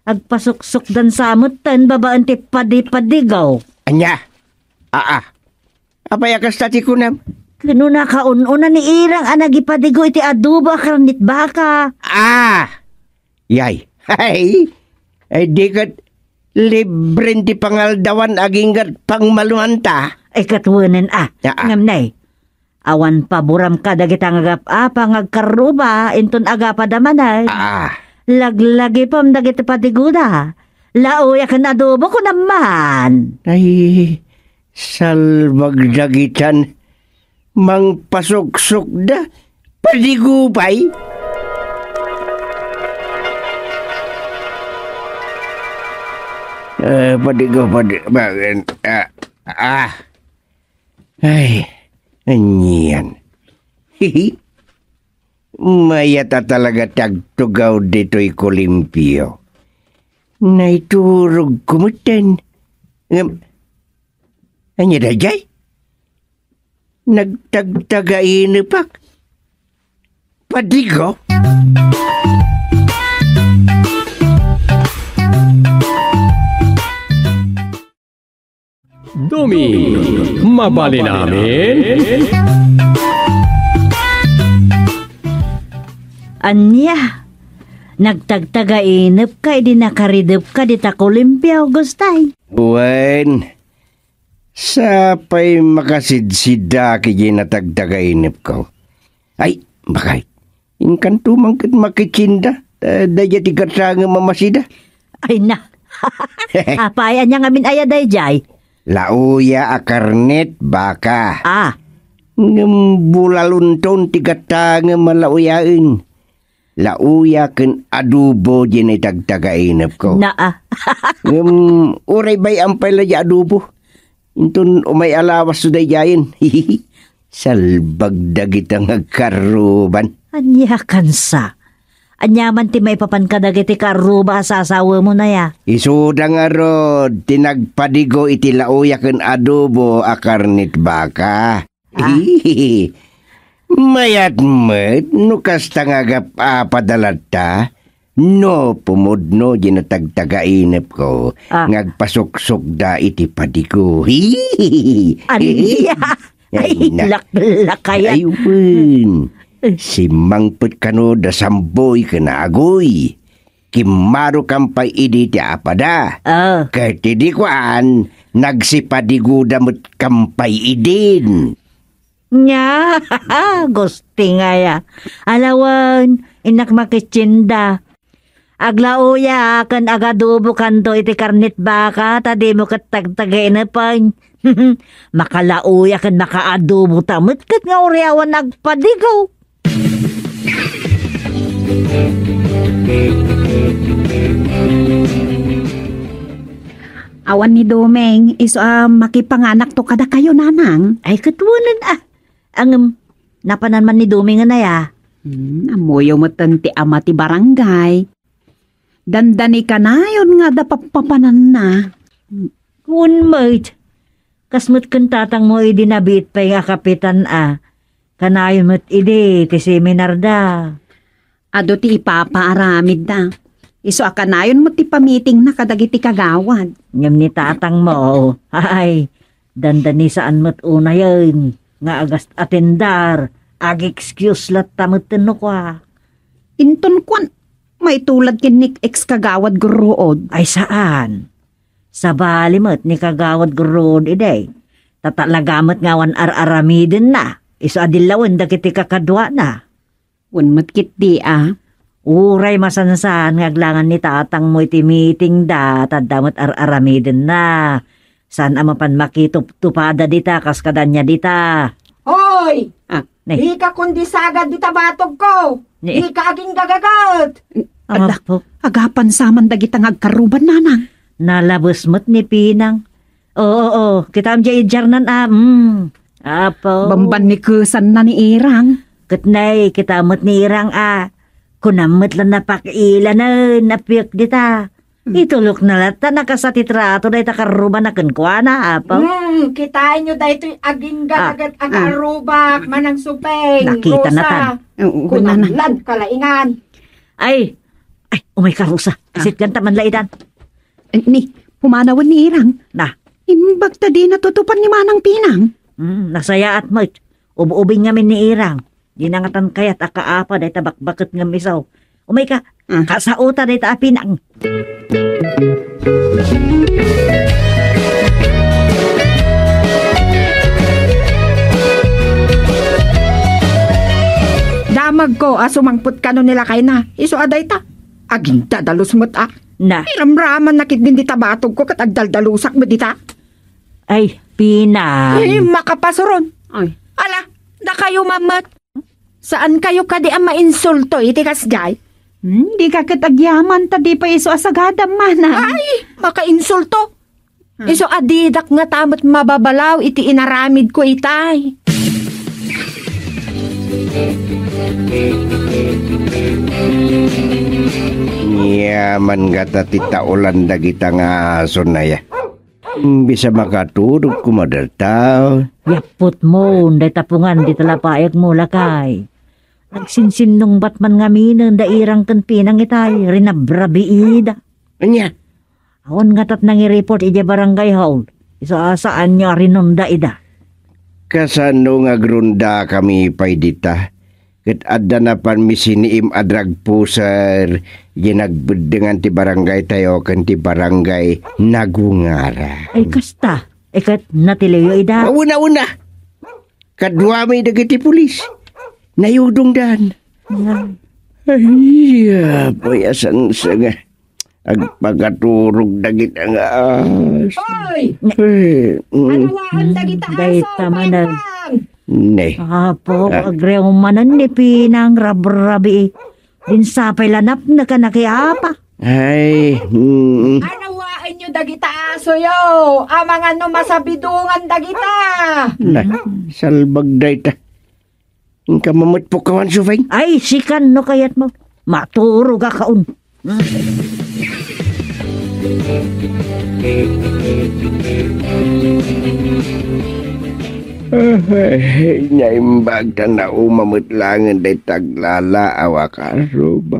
Agpasuksokdan samot ten babaen ti padi-padigaw. Ania? Aa. Apay a kasta ti kunam? Ket no nakaun-una ni Irang a nagipadigo iti adobo a karnit baka. Ah! Yay! Hay! Ay, di ket libren ti pangaldawan aginggat pangmaluanta. Ay, ket wenen a. Aa. Ngem nay, awan paboram kadagita nga agap-apa nga agkarruba inton agapa da manen. Aa. Laglagipem dagiti padigoda. Laoya ken adobo, kunam man. Ay, salbag dagitan. Mangpasuksokda. Padigo pay. Eh, padigo, padi-, ba-, ah, ah. Ay, anian. Hihi. Mayat a talaga ti agtugaw ditoy kolimpio. Naiturogko metten. Ngem, ania dayjay? Nagtagtagainepak. Padigo? Dumi, mabalin amin? Ania? Nagtagtagainepka idi nakaridepka dita kolimpio, Gustay? Wen, sapay makasidsidak iti natagtagainepko. Ay, bakay. Inkanto man ket makitsinda, ta daydiay ti gatangem a masida. Ay na. Apay, ania ngamin aya daydiay? Lauya a karnet baka. Ah. Ngem bulalonton ti gatangem a lauyaen. Lauya ken adobo diay natagtagainepko. Naa. Ngem uray bay-am pay la diay adobo. Inton umay a lawas daydiayen. Salbag dagita nga agkarruban. Ania kansa? Ania man ti maipapan kadagiti karruba a sasawemon aya? Isuda ngarud ti nagpadigo iti lauya ken adobo a karnit baka. Ah. Mayat met no kasta nga agap-apada latta, no pumudno diay natagtagainepko Ah. nga agpasuksokda iti padigo. Ania? Ay, Ay, na- laklakayan. Ay, wen. Simmangpet kano da Samboy ken Agoy. Kimmarokan pay idi ti apada. Ah. Ket idi kuan, nagsipadigoda met kan pay idin. Nia, gusti nga ya. Alawen, innak makitsinda. Aglauya ken agadobo kanto iti karnit baka, ta dimo ket tagtagainepen. Makalauya ken makaadobo ta met ket nga uray awan agpadigo. Awan ni Doming, isu a makipanganakto kadakayo, Nanang. Ay, ket wen a. Ngem, napanan man ni Doming aya? Hmm, ammoyo metten ti ama ti barangay. Dandani kanayon nga adda pappapananna. Wen met. Kas met ken tatangmo idi nabiit pay nga kapitan a. Kanayon met idi ti seminarda. Adu ti ipapaaramidda. Isu a kanayon met ti pamitingna kadagiti kagawad. Ngem ni tatangmo, ay, dandani saan met unayen nga agas-, atendar, ag-excuse latta metten no kua. Inton kuan, maitulad ken ni ex-kagawad Gurruod. Ay, saan. Sabali met ni kagawad Gurruod idi. Ta talaga met nga awan ar-aramidenna. Isu a dillawen dagiti kakaduana. Wen met ketdi a. Uray masansan nga aglangan ni tatangmo iti meeting da, ta adda met ar-aramidenna. Saan a mapan makituptupada dita, kas kadania dita. Hoy! Ah, ne. Dika kundi sagad dita batogko. Ne. Dika agingga gaget. Ala, Apo. Agapan saman dagita nga agkarruban, nanang. Nalabes met ni Pinang. Oo, oo. Kitaem diay idiarnan, a. Mm. Apo. Bamban ni kesanna ni Irang. Ket nay, kita met ni Irang, a. Kunam met la napakilanen, napiek dita. Hmm. Itulokna latta nakasa ti trato dayta karrubanna kenkuana, Apo. Hmm, kitaenyo daytoy agingga Ah. ket Ah. agarubak, Manang Supeng, Nakita na Rosa. tan. Oo, Kunam nana. Lad kalaingan. Ay, ay, umay ka, Rosa. Ah. Sitgan ta man laidan. Eh, ni, pumanawen ni Irang. Na. Imbag ta di natutupan ni Manang Pinang. Hmm, nasayaat met. Ub-ubing ngamin ni Irang. Di na ngatan kayat a kaapa dayta bakbaket ngem isu. Umay ka, Ah. kasao ta dayta a Pinang. Damagko a sumangpet kano ni lakayna. Isu a dayta. Agingga dalus met a. Na. Iramramanna ketdin dita batogko ket agdaldalusak met dita. Ay, Pinang. Ay, makapasuron. Ay. Ala, dakayo man met. Saan kayo kadi a mainsulto iti kasdiay? Hmm, di ka ket agyaman ta di pay isu a sagadam, manang. Ay, makainsulto. Hmm. Isu a didak ngata met mababalaw iti inaramidko itay. Yaman ngata ti taolan dagita nga aso, nay. Bisan makaturog koma dayta. Yapputmo, dayta pungan dita lapayagmo, lakay. Nagsinsinnungbat man ngaminen da Irang ken Pinang itay, rinabrabiida. Ania? Awan ngatat nangireport idiay barangay hall. Isu a saanyo a rinunda ida. Kasano nga agrundakami pay dita? Ket adda napanmi siniim a drug pusher idiay nagbeddengan ti barangaytayo ken ti barangay Nagungara. Ay, kasta. Eh, ket natiliwyo ida. Awan, awan na. Kaduami dagiti pulis. Nayudongdan. Ay. Ay, apoy, asansa nga agpakaturog dagita nga aso. Oy! Eh, mm. Anawaan dagita aso, dayta manen. Pangpang! Ne. Apo, Ah. agreumanen ni Pinang rabrabii. Din sapay la napnekan a kiapa. Ay, mm. Anawaenyo dagita asoyo, amangan no masabidongan dagita. Na, salbag dayta. Inka mamet pukawan, Sufeng. Ay, sikan no kayatmo. Maturog a kaon. Ay, naimbag ta nauma met laengen dayta aglalaaw a karuba.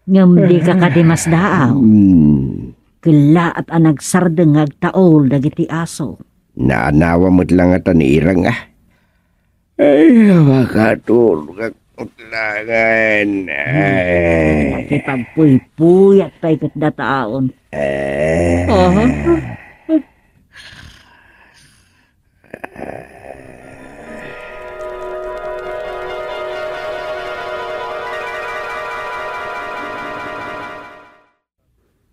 Ngem dika kadi masdaaw. Hmm. Kellaat a nagsardeng nga agtaol dagiti aso. Naanawa met la ngata ni Irang, a. Ay, makaturogak met laengen. Ay. Makipagpuypuyat pay ket dataon. Eh. Aha.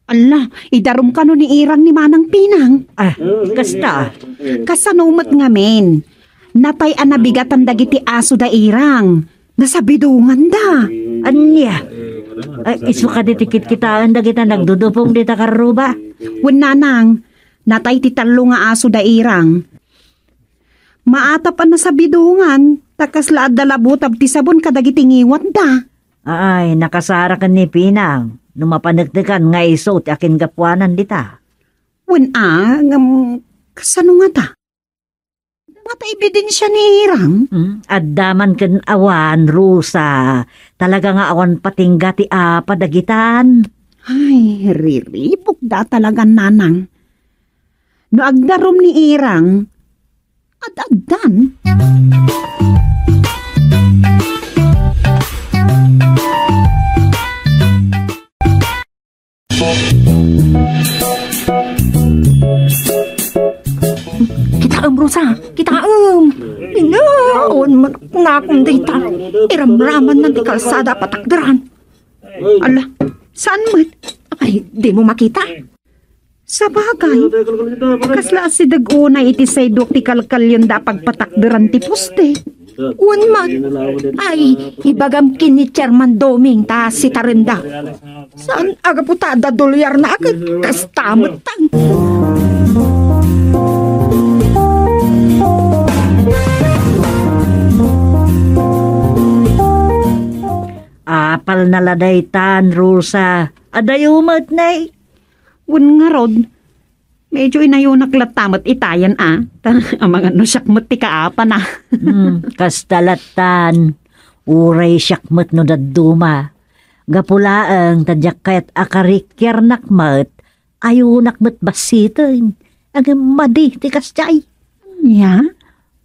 Alla, idarum kano ni Irang ni Manang Pinang. Ah, kasta. Kasano met ngamin? Natay a nabigatan dagiti aso da Irang. Nasabidonganda. Ania? Ay, isu kadi ti kitkitaen dagita nagdudupong dita karruba? Wen, nanang, natay ti tallo nga aso da Irang. Maatap a nasabidongan, ta kasla adda labutab ti sabon kadagiti ngiwatda. Ay, nakasaraken ni Pinang, no mapaneknekan nga isu ti akingapuanan dita. Wen a, ngem kasano ngata? Ngata ebidensia ni Irang? Hmm, adda man ken awan, Rosa. Talaga nga awan patingga ti apa dagitan. Ay, riribukda talaga, nanang. No agdarum ni Irang, ad-addan. Kitaem, Rosa, kitaem. Ina, awan man nakon dayta. Iramraman man ti kalsada a patakderan. Ala, saan met? Ay, dimo makita? Sabagay, kasla asideg unay iti sayduk ti kalkalionda a pagpatakderan ti poste. Wen met. Ay, ibagam ken ni Chairman Doming ta sitarenda. Saan a gapu ta adda dolyarna a ket kasta met tan. Apalna la daytan, Rosa. Adayo met, nay. Wen ngarud, medyo inayonak latta met itayan a. Ta, amangan no siak met ti kaapana. Hmm, kasta lattan. Uray siak met no dadduma. Gapu laeng ta diak kayat a karikiarnak met, ayonak met bassiten. Ngem madi ti kasdiay. Ya?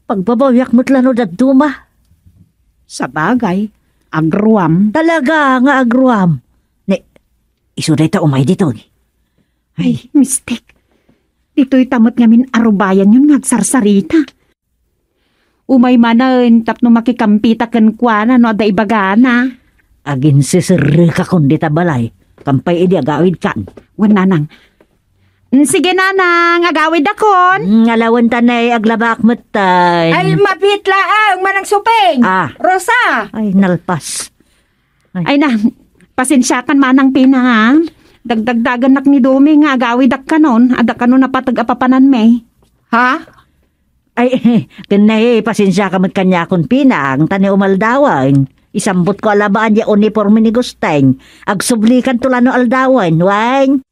Pagbabawiak met la no dadduma. Sabagay, agruam. Talaga nga agruam. Ne, isu dayta umay ditoy. Ay, mistik. Ditoy ta met ngamin a rubayanyon nga agsarsarita. Umay manen tapno makikampita kenkuana no adda ibagana. Aginsiserrekakon dita balay. Kampay idi agawidkan. Wen, nanang. Mm, sige, nanang, agawidakon. Mm, alawen ta nay, aglabaak metten. Ay, mabiit laeng, Manang Suping. Ah. Rosa. Ay, nalpas. Ay. Ay na, pasensiakan manang Pina, ha? Dagdagdagannak ni Domi nga agawidak kanon, adda kano napateg a papananmi. Ha? Ay, ken nay, pasensiaka met kaniakon Pina, ta ni umaldawen. Isambotko a labaan ya uniforme ni Gusteng. Agsublikanto la no aldawen, wen.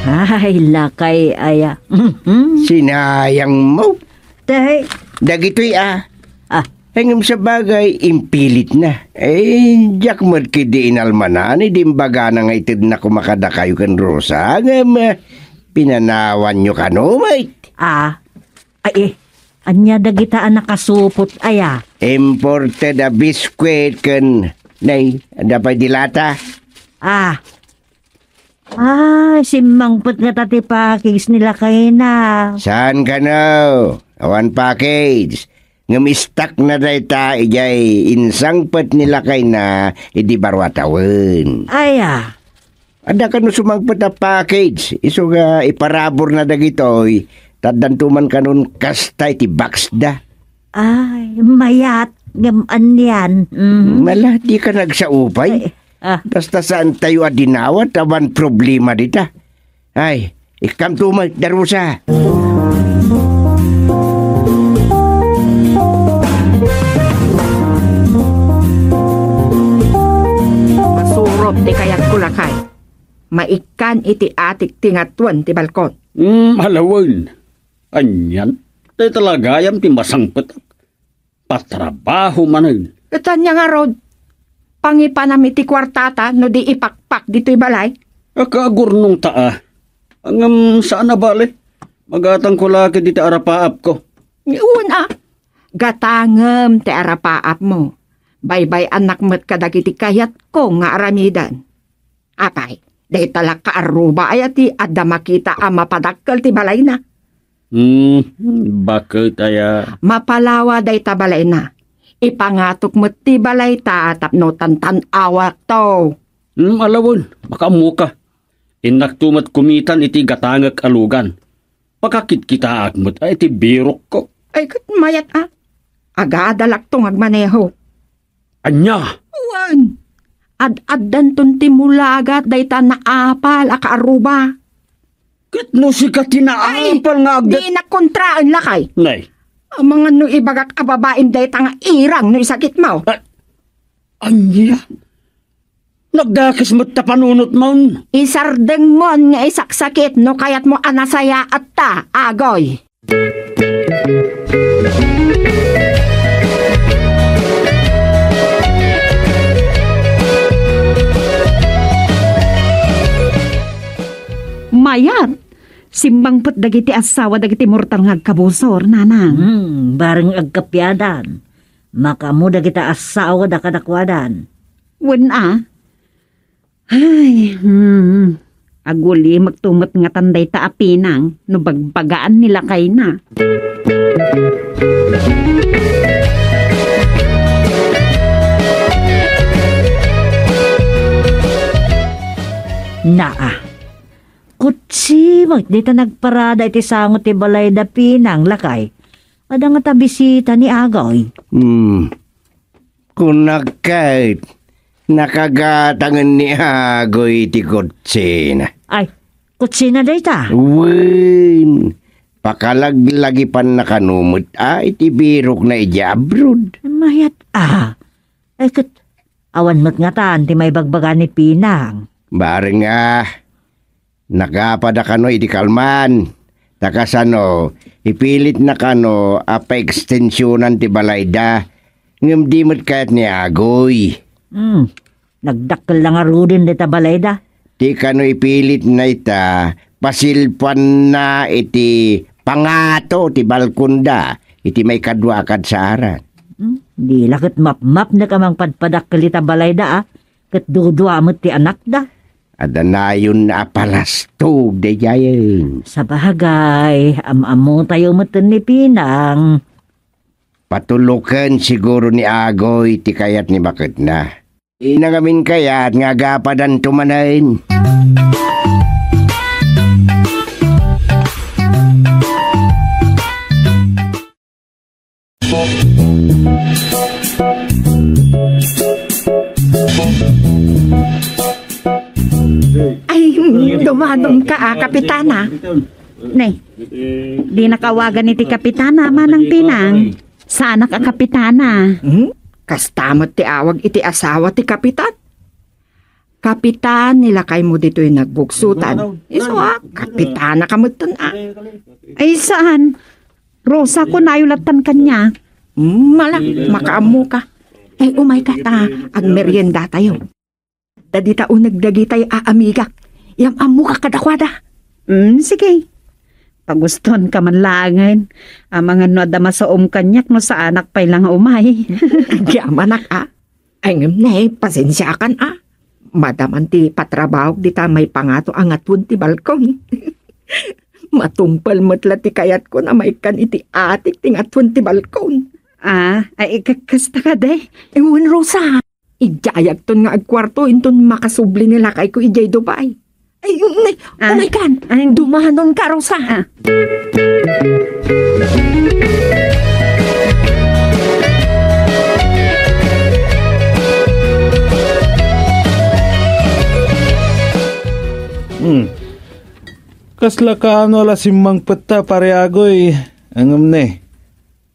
Ay, lakay aya. Mhm. Sinayang mo. Tay. Dagitoy, ah. Ah. Ay, ngem sabagay, impilitna. Ay, diak met ketdi inalmanan idi imbagana nga itedna koma kadakayo ken Rosa, ngem, eh, pinanawanyo kano met. Ah. Ay, eh, ania dagita a nakasupot aya? Imported a biscuit ken, nay, adda pay dilata. Ah. Ah, simmangpet ngata ti package ni lakayna. Saan kano? Awan package. Ngem istakna dayta idiay insangpet ni lakayna idi baro a tawen. Aya? Adda kano sumangpet a package, isu nga iparaburna dagitoy, ta addanto man kanon kasta iti boxda. Ay, mayat ngem anian. Mm. Nala, dika nagsao pay. Ay, ah. Basta saantayo a dinawat, awan problema dita. Ay, ikkamto met, Darusa. Masurot ti kayatko, lakay. Maikkan iti atik ti ngatuen ti balkon. Mm, alawen. Anian? Dayta la gayam ti masangpetak. Patrabaho manen. Ket ania ngarud? Pangipanam iti kuartata no di ipakpak ditoy balay? Akaagurnongta a. Ngem saan a bale. Magatangko la ket iti arapaapko. Wen a. Gatangem ti arapaapmo. Baybay-annak met kadagiti kayatko nga aramiden. Apay, dayta la kaarruba aya ti adda makita a mapadakkel ti balayna? Hmm, baket aya. Mapalawa dayta balayna. Ipangatok met ti balayta tapno tantan-awakto. Hmm, alawen, makaammoka. Innakto met kumitan iti gatangek a lugan. Pakakitkitaak met a iti birokko. Ay, ket mayat a. Agadalakto nga agmaneho. Ania? Wen, ad-addanton ti mulagat dayta naapal a kaarruba. Ket no sika ti naapal nga agda- Ay, dinak kontraen, lakay. Nay. Amangan no ibagak a babaim dayta nga irang no isakitmo. Ah, ania? Nagdakes met ta panunotmon. Isardengmon nga isaksakit no kayatmo a nasayaatta, Agoy. Mayat, simmangpet dagiti asawa dagiti mortal nga agkabusor, nanang. Hmm, bareng agkapiadan. Makaammo dagiti asawa da kadakuadan. Wen a. Ay, hmm. Agulimekto met ngatan dayta a Pinang no bagbagaan ni lakayna. Naa. Kutsi met dita nagparada iti sango ti balayda, Pinang, lakay. Adda ngata bisita ni Agoy. Hmm. Kunak ket, nakagatangen ni Agoy ti kutsina. Ay, kutsina dayta? Wen, pakalaglagipanna kano met a iti birokna idiay abroad. Mayat a. Ay, ket awan met ngatan ti maibagbaga ni Pinang. Bareng a, nagapada kano idi kalman. Ta kasano, ipilitna kano a paekstensionan ti balayda, ngem di met kayat ni Agoy. Hmm, nagdakkel la ngaruden dayta balayda. Ti kano ipilitna ita, pasilpanna iti pangato ti balkonda iti maikadua a kadsaaran. Hmm, di la ket mapmapnek a mangpadpadakkel ita balayda, a, ket dudua met ti anakda. Adda nayon a palastog daydiayen. Sabagay, am-ammotayo metten ni Pinang. Patuloken siguro ni Agoy ti kayat ni baketna. Ina ngamin kayat nga agapadanto manen. Ay, dumadum ka, a, Kapitana. Ne, di nakawagan iti Kapitana, Manang Pinang. Saanak a Kapitana. Hmm? Kasta met ti awag iti asawa ti Kapitan. Kapitan ni lakaymo ditoy nagbugsutan. Isu a, Kapitana ka metten a. Ay, saan? Rosa, kunayo lattan kaniak. Hmm, mala, makaammo ka. Ay, umay ka ta, agmeriendatayo. Dagita uneg dagitay a amigak. Yam-ammo ka kadakuada. Hmm, sige. Pagustuan ka man laengen. Amangan no adda masaom kaniak no saanak pay la nga umay. Agyamanak a. Ay, ngem ne, pasensiakan a. Madaman ti patrabahok dita maipangato a ngatuen ti balkon. Matungpal met la ti kayatko a maikkan iti atik ti ngatuen ti balkon. Ah, ay, ka-, kasta kadi? Wen, Rosa. Idiayakton nga agkuarto inton makasubli ni lakayko idiay Dubai. Ay, nay, ah, umay kan. Ay, dumanon ka, Rosa. Ah. Hmm. Kasla kaano la simmangpetta, Pare Agoy? Ngem ne,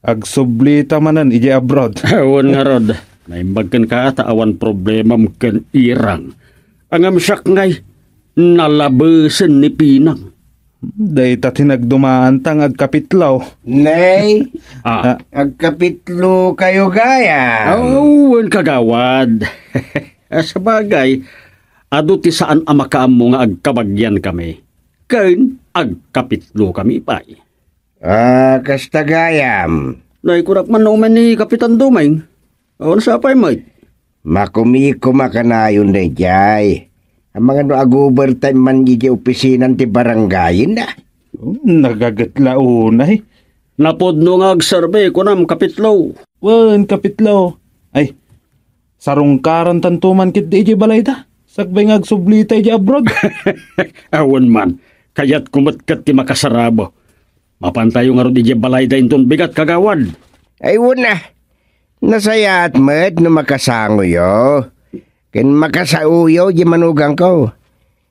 agsublita manen idiay abroad. Wen ngarud, naimbag kenka ta awan problemam ken Irang. Ngem siak ngay, nalabesen ni Pinang. Dayta ti nagdumaanta nga agkapitlo. Nay, ah, agkapitlo kayo gayam. Wen, kagawad. Ah, sabagay, adu ti saan a makaammo nga agkabagian kami. Ken agkapitlo kami pay. Ah, kasta gayam. Nay, kunak man no umay ni Kapitan Dumeng. Awan sa pay met. Makumikom a kanayon daydiay. Amangan no ag-overtime man idiay opisina ti barangayen a. Oh, nagaget la unay. Napudno nga agserbi, kunam, Kapitlo. Wen, Kapitlo. Ay, sarungkarantanto man ketdi idiay balayda. Sakbay nga agsublita idiay abroad. Awan man. Kayatko met ket ti makasarabo. Mapantayo ngarud idiay balayda inton bigat, kagawad. Ay, wen a. Nasayaat met no makasangoyo ken makasaoyo diay manugangko.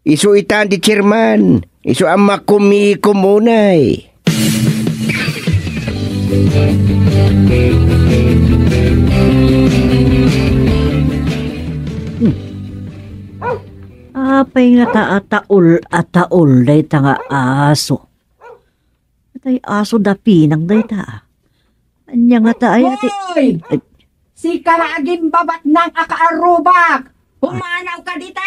Isu itan ti chairman, isu a makumikom unay. Apay ngata a taol a taol dayta nga aso? Tay aso da Pinang dayta. Ania ngata aya ti... Hoy! Ay. Sika la agimbabatnang a kaarrubak! Pumanaw ka dita!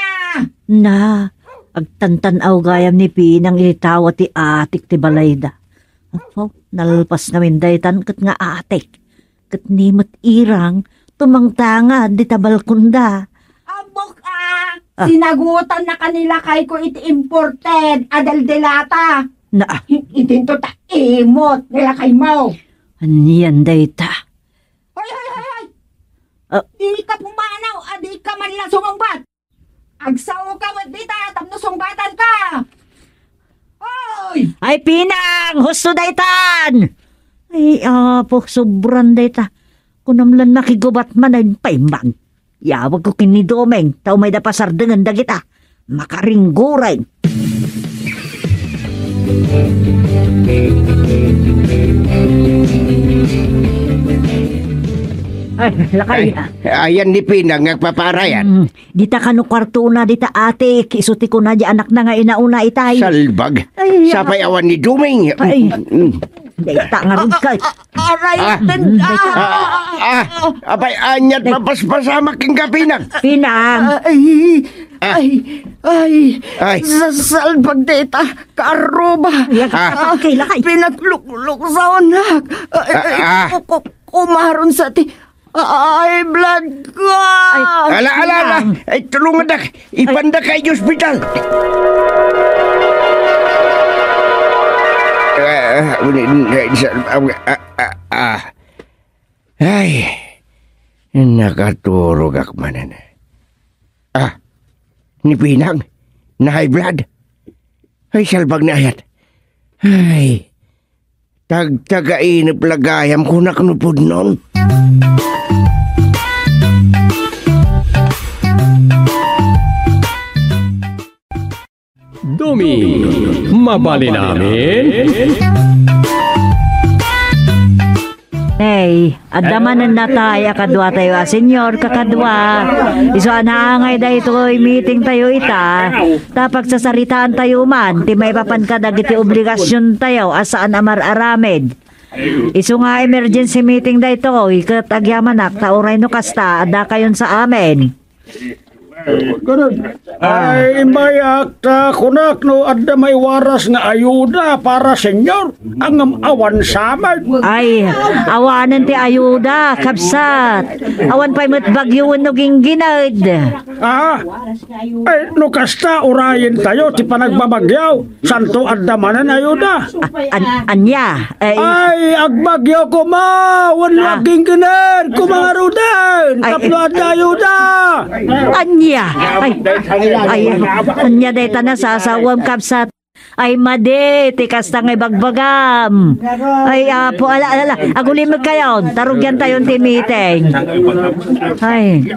Na, agtantan-aw gayam ni Pinang iti tao ti atik ti balayda. Apo, nalpas ngamin daytan ket nga atik. Ket ni met Irang, tumangtangad dita balkonda. Ammok a! Ah. Sinagutan na kanila kay ko iti imported a deldelata. Na, ah. Hi-, itinto ta imot nila kay mo. Anian dayta? Hoy, hoy, hoy, hoy! Ah. Di ka pumanaw, a di ka man lang sumungbat. Agsao ka met dita, tapno sunggatan ka. Hoy! Ay, Pinang! Husto daytan! Ay, apo, sobran dayta. Kunam lang nakigubat man, ay, paimbag. Yawag ko ken ni Doming, ta umay da pasardengen dagita. Makaringguring. Ay, lakay. Ay, ayan ni Pinang nga agpapaarayan. Mm, dita kano kuartona, dita atik, isu ti kuna di anakna nga inauna itay. Salbag. Ay, sapay awan ni Doming. Ay. Mm. Dayta ngarud kay. Aray, ah, ten-, ah, ah, ah, ah, apay, aniat mapaspasamak ken ka, Pinang? Pinang. Ay, ah. Ay, ay, ay. Sa-, salbag dayta, kaarruba. Ay, ah, okay, lakay. Pinaglukluksaonak. Ay, ah, ay, ah. Ku-, ku-, kumaron sa ti, ay, blood ko. Ay, ala, ala, ala. Pinang. Ay, tulungandak. Ay. Ipandak ka iti ospital. Ah, ah, ah, ah. Ay, nakaturogak manen. Ah, ni Pinang, na-high blood. Ay, salbag ni ayat. Ay, tagtagainep la gayam, kunak no pudnon. Dumi, mabalin amin? Nay, adda manen natay a kaduatayo a senior, kakadua. Isu a naangay daytoy meeting tayo ita, ta pagsasaritaan tayo man ti maipapan kadagiti obligasion tayo a saan a mar-aramid. Isu nga emergency meeting daytoy, ket agyamanak ta uray no kasta, adda kayon sa amin. Ay, imbayak ta kunak no adda maiwaras nga ayuda para senior, ngem awan sa amin. Ay, awanen ti ayuda, kabsat. Awan pay met bagyo wenno ginggined. Ah, ay, no kasta, urayen tayo ti panagbabagyo. Santo adda manen ayuda. A-, an-, ania? Ay, ay, agbagyo koma, wenno agginggined koma ngaruden. Ay, tapno adda ayuda. Ania? Ay, ay, ania dayta nasasawam, kabsat? Ay, madi, ti kasta nga ibagbagam. Ay, apo, ala, ala, ala. Agulimek kayon. Tarugian tayon ti meeting. Ay.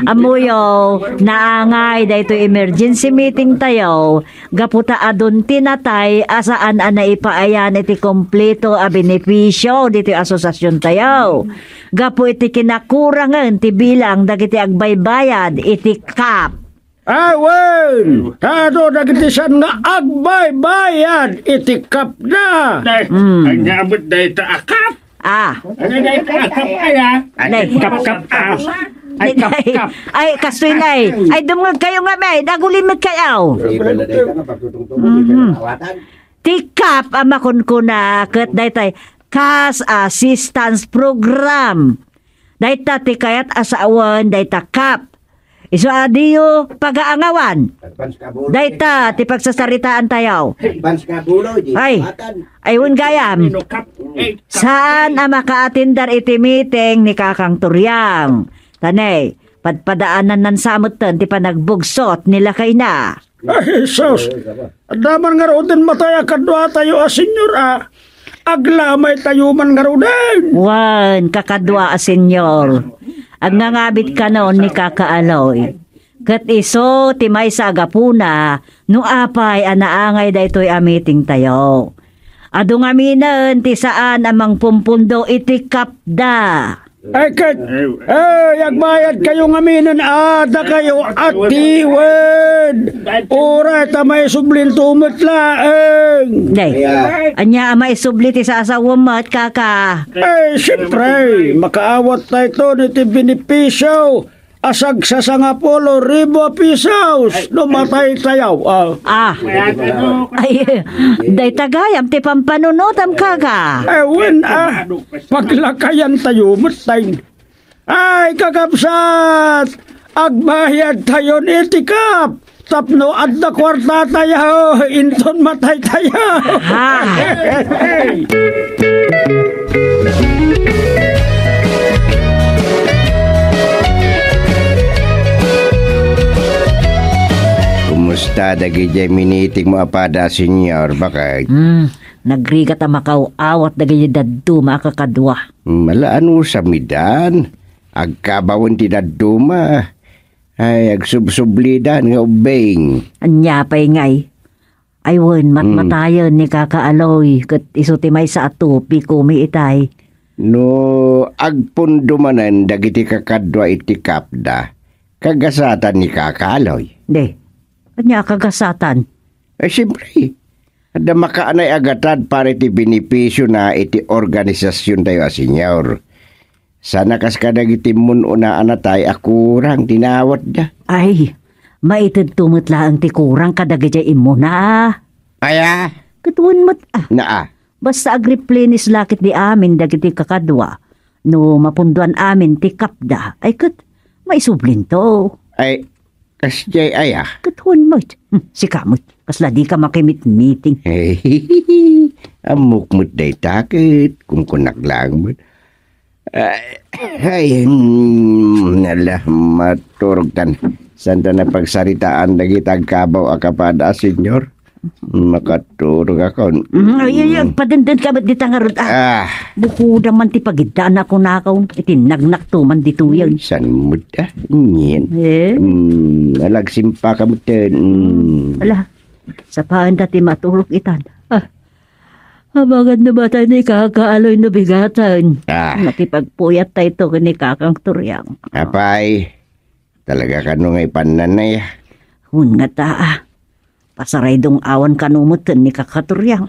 Ammoyo, naangay daytoy emergency meeting tayo. Gapu ta adun ti natay a saan a naipaayan iti kompleto a benepisio ditoy asosiasion tayo. Gapu iti kinakurangen ti bilang dagiti agbaybayad iti kap. Awen, ta adu dagiti saan nga agbaybayad iti kapda. Nay, mm, ania met dayta a kap? Ah. Ania dayta a kap aya? Nay. Ay, kap, kap, ah. Ay, kap, kap. Ay, kastoy, nay. Ay, dumngeg kayo nga, may. Nagulimeg kayo. Mhm. Ti kap a makunkuna ket daytay Cash Assistance Program. Dayta ti kayat a sawen dayta kap. Isu a diyo pagaangawan. Advance ka buloy. Dayta ti pagsasaritaan tayo. Advance ka buloy, di ay, kawatan. Ay, wen gayam. Saan a makaatindar iti meeting ni Kakang Turiang. Tanay, padpadaanan nan sa metten ti panagbugsot ni lakayna. Ay, Jesus! Adda man ngaruden matay a kadua tayo a senior a aglamay tayo man ngaruden. Wen, kakadua a senior. Agngangabit kanon ni Kaka Aloy. Ket isu ti maysa a gapuna no apay a naangay daytoy a meeting tayo. Adu ngaminen ti saan a mangpumpundo iti kapda. Ay, ket, ay, agbayad kayo ngaminen a dakayo a tiwen. Uray ta maisublinto met laeng. Day, ania a maisubli ti sasawem met, kaka? Ay, siyempre, makaawat tayo iti benepisyo a sagsasangapulo ribu a pesos no matay tayo. Ah. Ah. Ay, dayta gayam ti pampanunotam, kaka. Eh, wen, ah, paglakayan tayo met tayo. Ay, kakabsat! Agbayadtayon iti kap tapno adda kuartatayo inton mataytayo. Ha? Kumusta dagidiay minitingmo a pada, Señor? Bakay? Hmm, nagrigat a makaw-awat dagidiay dadduma a kakadua. Mala, ano sa midan? Agkabawen ti dadduma. Ay, agsubsublidan nga ubbing. Ania pay ngay? Ay wen, hmm, matmatayen ni Kaka Aloy, ket isu ti maysa a topiko mi itay. No agpundo manen dagiti kakadua iti kapda, kagasatan ni Kaka Aloy. Di. Ania a kagasatan? Ay, siyempre. Adda makaanay a gatad para iti benefisiona iti organisasiontayo a senior. Sana kas kadagiti immun-una a natay a kurang ti naawatda. Ay, maitedto met laeng ti kurang kadagiti immuna. Aya? Ket wen met, ah. Naa. Basta agreplenish la ketdi amin dagiti kakadua. No mapundoan amin ti kapda, ay ket maisublinto. Ay, kasdiay aya? Ket wen met. Hmm, sika met. Kasla dika makimitmiting. Ammok met dayta ket kunkunak laeng met. Ay, ay, mm, ala, maturog tan. Saan ta napagsaritaan dagiti agkabaw a kapada, Señor? Makaturog ako. Mm, ay, ay, ay, padenden ka met dita ngarud, ah. Ah. Bukoda man ti pagidda, anak ko nakaw. Iti nagnakto man ditoy. Saan mo ta? Nyen? Eh? Mm, alagsimpa ka met, eh. Mm. Ala, sapaen ta ti maturog itan. Ah. Amangan no matay ni Kaka Aloy no bigaten. Ah. Nakipagpuyat ta ito ken ni Kakang Turiang. Apay, talaga kano nga ipannanay, ah? Hun nga ta, ah. Pasaray dong-awan kano met ken ni Kaka Turiang.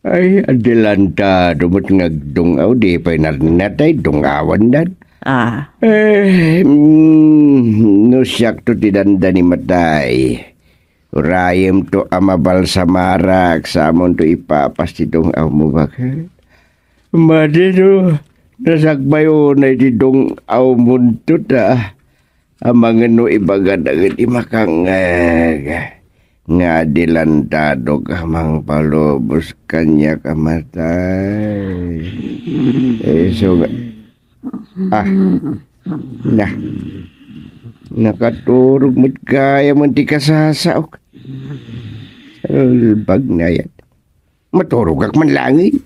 Ay, adelantado met nga agdong-aw, di pay narnatay, dong-awan dan. Ah. Eh, mm, no siakto ti dandani matay. Urayemto a mabalsamarak, samonto ipapas ti dong-awmo, baket. Madi no nasakbay unay ti dong-awmonto ta, amangan no ibagada iti makangngeg nga adelantadok a mangpalubos kaniak a matay. Isu nga, ah, na, nakaturog met gayam ti kasasaok. Salbag na yan. Maturogak man langit.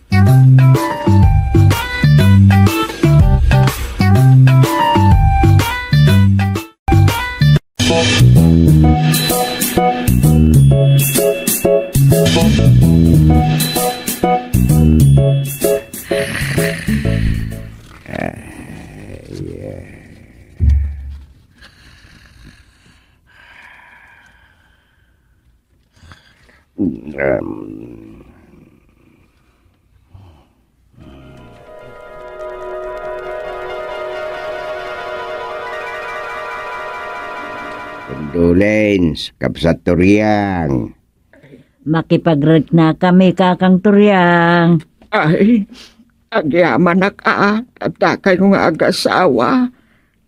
Condolence, Kabsat Turiang. Makipagrekna kami, Kakang Turiang. Ay, agyamanak a, adda kayo nga agasawa.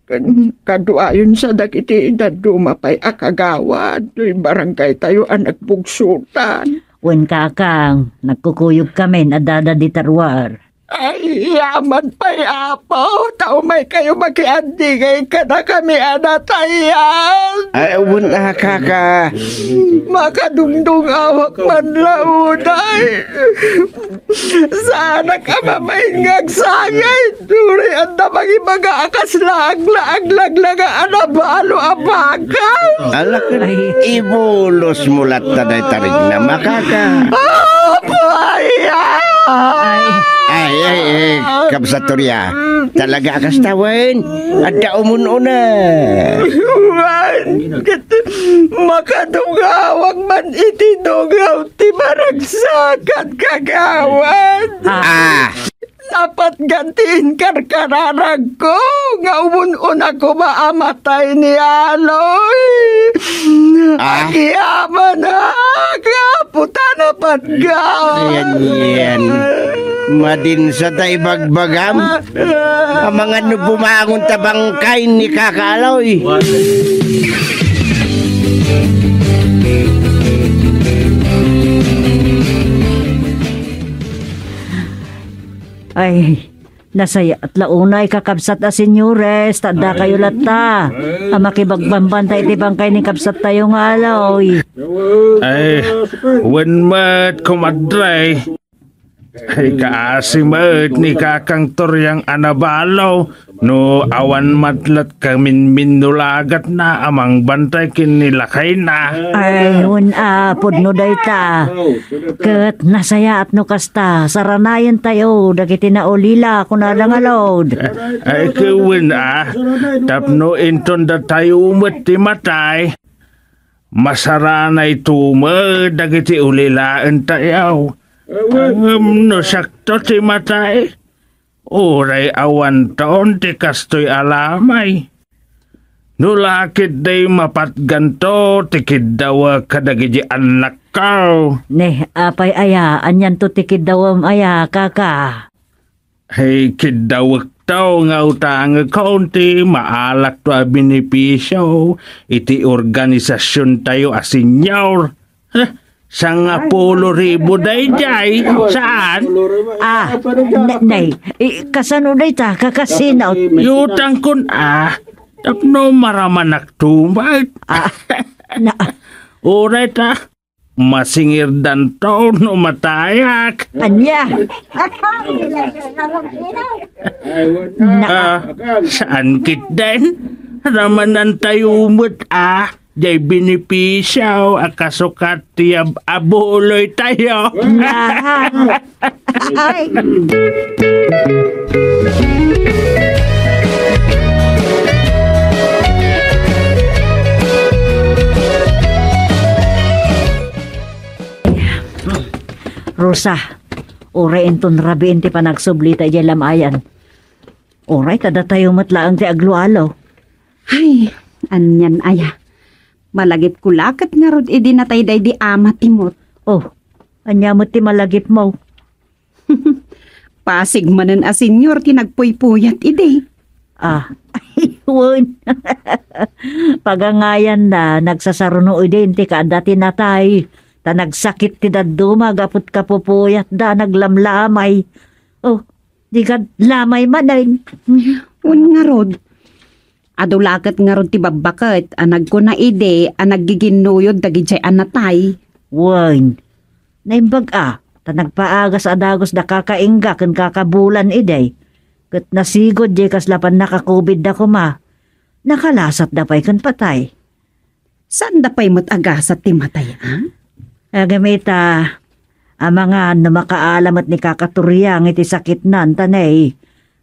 Ken kaduayon sa dagiti dadduma pay a kagawad, toy barangaytayo a nagbugsotan. Wen, Kakang, nagkukuyog kamin a dada di taruar. Ay, yaman pay, Apo, ta umay kayo makiandigay kadakami a natayan. Ay, wen a, Kaka. Makadungdung-awak man la unay. Saanak a mabain nga agsangit. Duri, adda mangibaga a kasla aglaag laglaga a nabalo a baka. Ala, ay, ibulos mo latta dayta rikna, Kaka. Apo, ay, ay. Ay, ay, ay, Kabsat Turiang. Talaga a kasta wen. Adda umun-una. Wen, ket makadungawak man iti dungaw ti maragsakan, kagawad. Ah. Napatgan ti inkarkararagko nga umun-una koma a matay ni Aloy. Ah. Agyamanak, Apo, ta napatgan. Ayan, yan. Madinsa ta ibagbagam. Amangan no bumangon ta bangkay ni Kaka Aloy. Ay, nasayaat la unay, kakabsat a senyores, ta addakayo latta a makibagbambanta iti bangkay ni kabsattayo nga Aloy. Ay, wen met, komadre. Ay, kaasi met ni Kakang Toriang a nabalo, no awan matlet kaminminnulagatna a mangbantay ken ni lakayna. Ay, wen a, pudno dayta. Ket nasayaat no kasta, saranayentayo dagiti naulila, kunada nga Lord. Ay, ket wen a, tapno inton datayo met ti matay, masaranayto met dagiti ulilaentayo. Ngem no siakto ti matay, uray awanton ti kastoy a lamay. No la ketdi, mapatganto ti kiddawek kadagiti annakko. Ne, apay aya, anianto ti kiddawem aya, kaka? Ay, kiddawekto nga utangekon ti maalakto a benepisio iti organisasiontayo a senior. Heh, sangapulo ribu daydiay, saan? Ah, ne-, nay, i-, kasano dayta, kakasino? Yutangkon, ah, tapno maramanakto met. Ah, na- Uray ta, masingirdanto no matayak. Ania? Na- Ah, saan ketdin? Ramanantayo met, ah, jay benepisio a kasukat ti ab-, abuloytayo. Na- Ay. Rosa, uray inton rabiin ti panagsublita idiay lamayan. Uray ta datayo met laeng ti aglualo. Ay, anian aya. Malagipko la ket ngarud idi natay daydi ama ti Mot. Oh, ania met ti malagipmo? Pasig manen a senior ti nagpuypuyat idi. Ah, wen. Pagangayanna, nagsasaruno idi ti kaadda ti natay. Ta nagsakit ti dadduma gapu ta kapupuyatda, naglamlamay. Oh, di kad lamay manen. Wen ngarud, adu la ket ngarud ti babbaket a nagkuna idi a naggiginnuyod dagidiay a natay. Wen, naimbag a, ta nagpaagas a dagus da kaka Inga ken kaka Bulan idi. Ket nasigud diay kasla pannaka-COVID da koma. Nakalasatda pay ken patay. Saanda pay met a gasat ti matay, a? Agam ita, amangan no makaala met ni Kaka Turiang iti sakitnan, ta nay,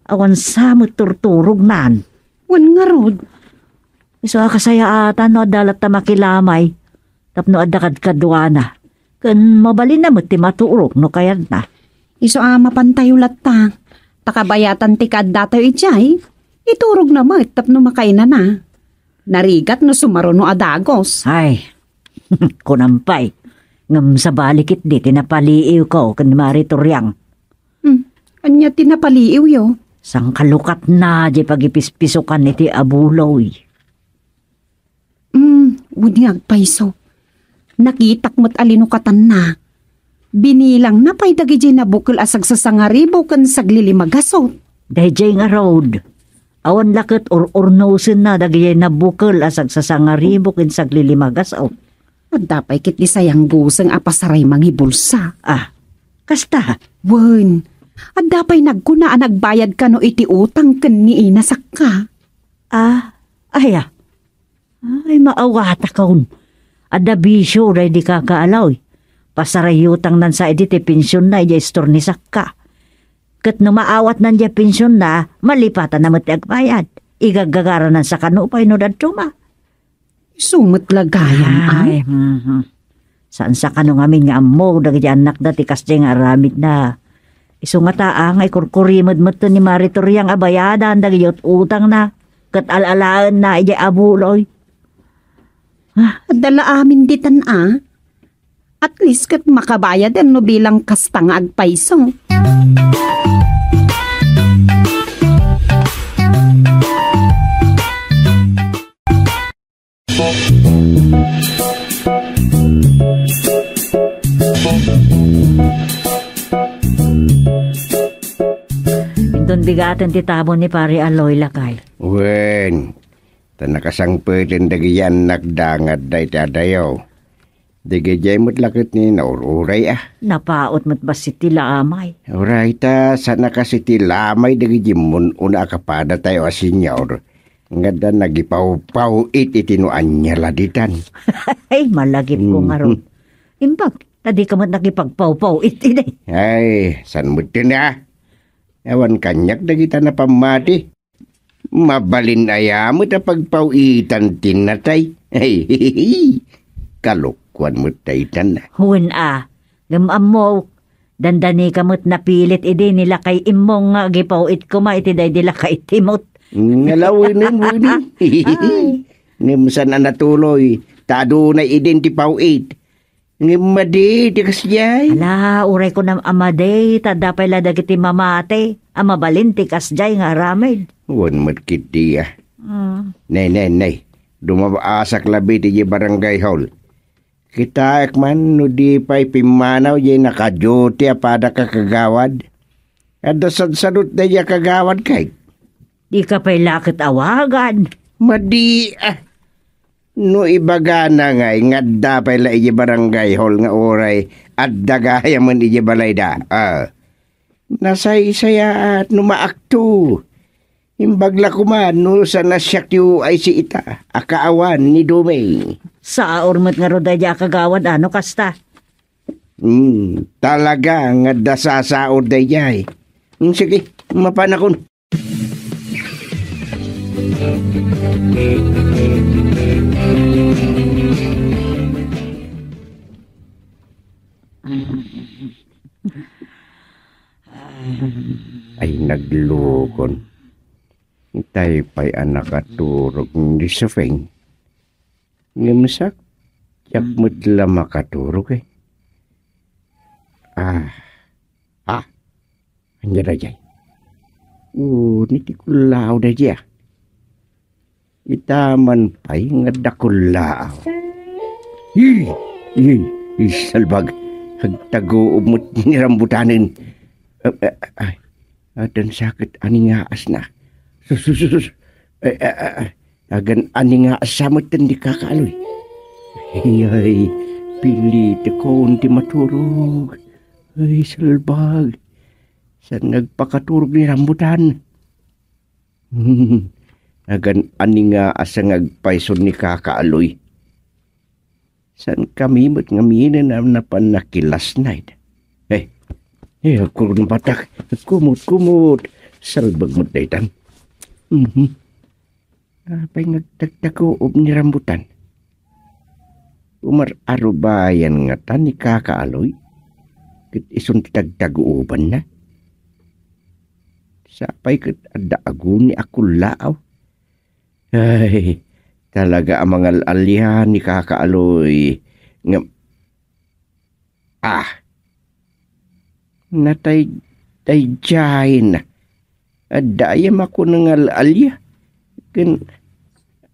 awan sa met turturognan. Wen ngarud. Isu a kasayaatan no adda latta makilamay, tapno adda kadkaduana. Ken mabalinna met ti maturog no kayatna. Isu a mapantayo latta, ta kabayatan ti kaaddatayo idiay, iturogna met tapno makainana. Narigat no sumaruno a dagus. Ay, kunam pay. Ngem sabali ketdi ti napaliiwko ken ni Mari Turiang. Hmm, ania ti napaliiwyo? Sangkalukatna diay pagipispisukan iti abuloy. Hmm, wen nga agpayso. Nakitak met a linukatanna. Binilangna pay dagidiay nabukel a sagsasangaribu ken saglilima gasut. Daydiay ngarud, awan la ket ur-urnosenna dagidiay nabukel a sagsasangaribu ken saglilima gasut. Adda pay ket di sayangguseng a pasaray mangibulsa. Ah, kasta? Wen, adda pay nagkuna a nagbayad kano iti utang ken ni Ina Sakka. Ah, aya. Ay, maawatakon. Adda bisio daydi kakaaloy. Pasarayutangnan sa idi ti pensionna idiay istor ni Sakka. Ket no maawatnan diay pensionna, malipatanna met ti agbayad. Igaggagaranan sa kano pay no dadduma. Isu met la gayam, a? Ay, mhm. Saan sa kano ngamin nga ammo dagiti annakda ti kasdiay nga aramidna. Isu ngata a nga ikurkurimed metten ni Mari Turiang a bayadan dagiti ut-utangna, ket al-alaenna idiay abuloy. Ah, adda la amin ditan a. At least ket makabayaden no bilang kasta nga agpayso. Inton bigaten ti tabon ni Pare Aloy, lakay. Wen, ta nakasangpeten dagiti annakda nga adda iti adayo. Dagijay met la ket ni naur-uray a. Napaut met bassit ti lamay. Uray ta, saan a kas iti lamay dagiti mun-una a kapadatayo a senior nga adda nagipawpaw-it iti no ania la ditan. Ay, malagipko ngarud. Mhm. Imbag, ta dika met nakipagpawpaw-it idi. Ay, saan met ti na? Awan kaniak dagita napammati. Mabalin aya met a pagpaw-itan ti natay? Ay, kalokuan met daytan. Wen a, ngem ammok, dandanika met napilit idi ni lakay Immong nga agipaw-it koma iti daydi lakay Timot. Nga la, wenen, wenen. Ay. Ngem saan a natuloy, ta adunay idin ti paw-it. Ngem madi ti kasdiay. Ala, uray kunam a madi, ta adda pay la dagiti mamati a mabalin ti kasdiay nga aramid. Wen met ketdi a. Mm. Nay, nay, nay. Dumabaasak labi ti barangay hall. Kitaek man no di pay pimmanaw diay nakaduty a pada ka kagawad. Adda sadsadot daydiay a kagawad kay. Dika pay la ket awagan. Madi, ah. No ibagana ngay nga adda pay la idiay barangay hall nga uray adda gayamen idiay balayda. Ah. Nasaysayaat no maakto. Imbag la koma no saan a siak ti uay si ita a kaawan ni Duming. Saor met ngarud daydiay a kagawad a no kasta. Hmm, talaga nga adda sasaor daydiay. Hmm, sige, mapanakon. Ay, naglukon. Tay pay a nakaturog ni Sofeng. Ngem sa, diak met la makaturog, eh. Ah. Ah. Ania daydiay? Oh, ni ti kullaaw daydiay, ah. Ita man pay nga adda kullaaw. Ih! Ih! Ih, salbag. Agtaguob met ni rambutanen. Ah, ah, ay. Addan sa ket aningaasna. Sus, sus, sus, sus. Ay, ay, ay, ay. Agan aningaas sa met ni Kaka Aloy. Ay, ay, pilitekon ti maturog. Ay, salbag. Saan nga agpakaturog ni rambutan? Agan aningaas nga agpayso ni Kaka Aloy. Saan kami met ngamin a napan nakilasnay? Eh, eh, agkurun batak. Kumot, kumot. Salbag met daytan. Mhm. Apay nga agtagtaguob ni rambutan? Umar-arubayan ngata ni Kaka Aloy? Ket isun ti tagtaguobanna? Sapay ket adda aguni a kullaaw. Ay, talaga a mangal-alia ni Kaka Aloy. Ngem, ah, natay, daydiay na. Adda aya makuno nga al-alia? Ken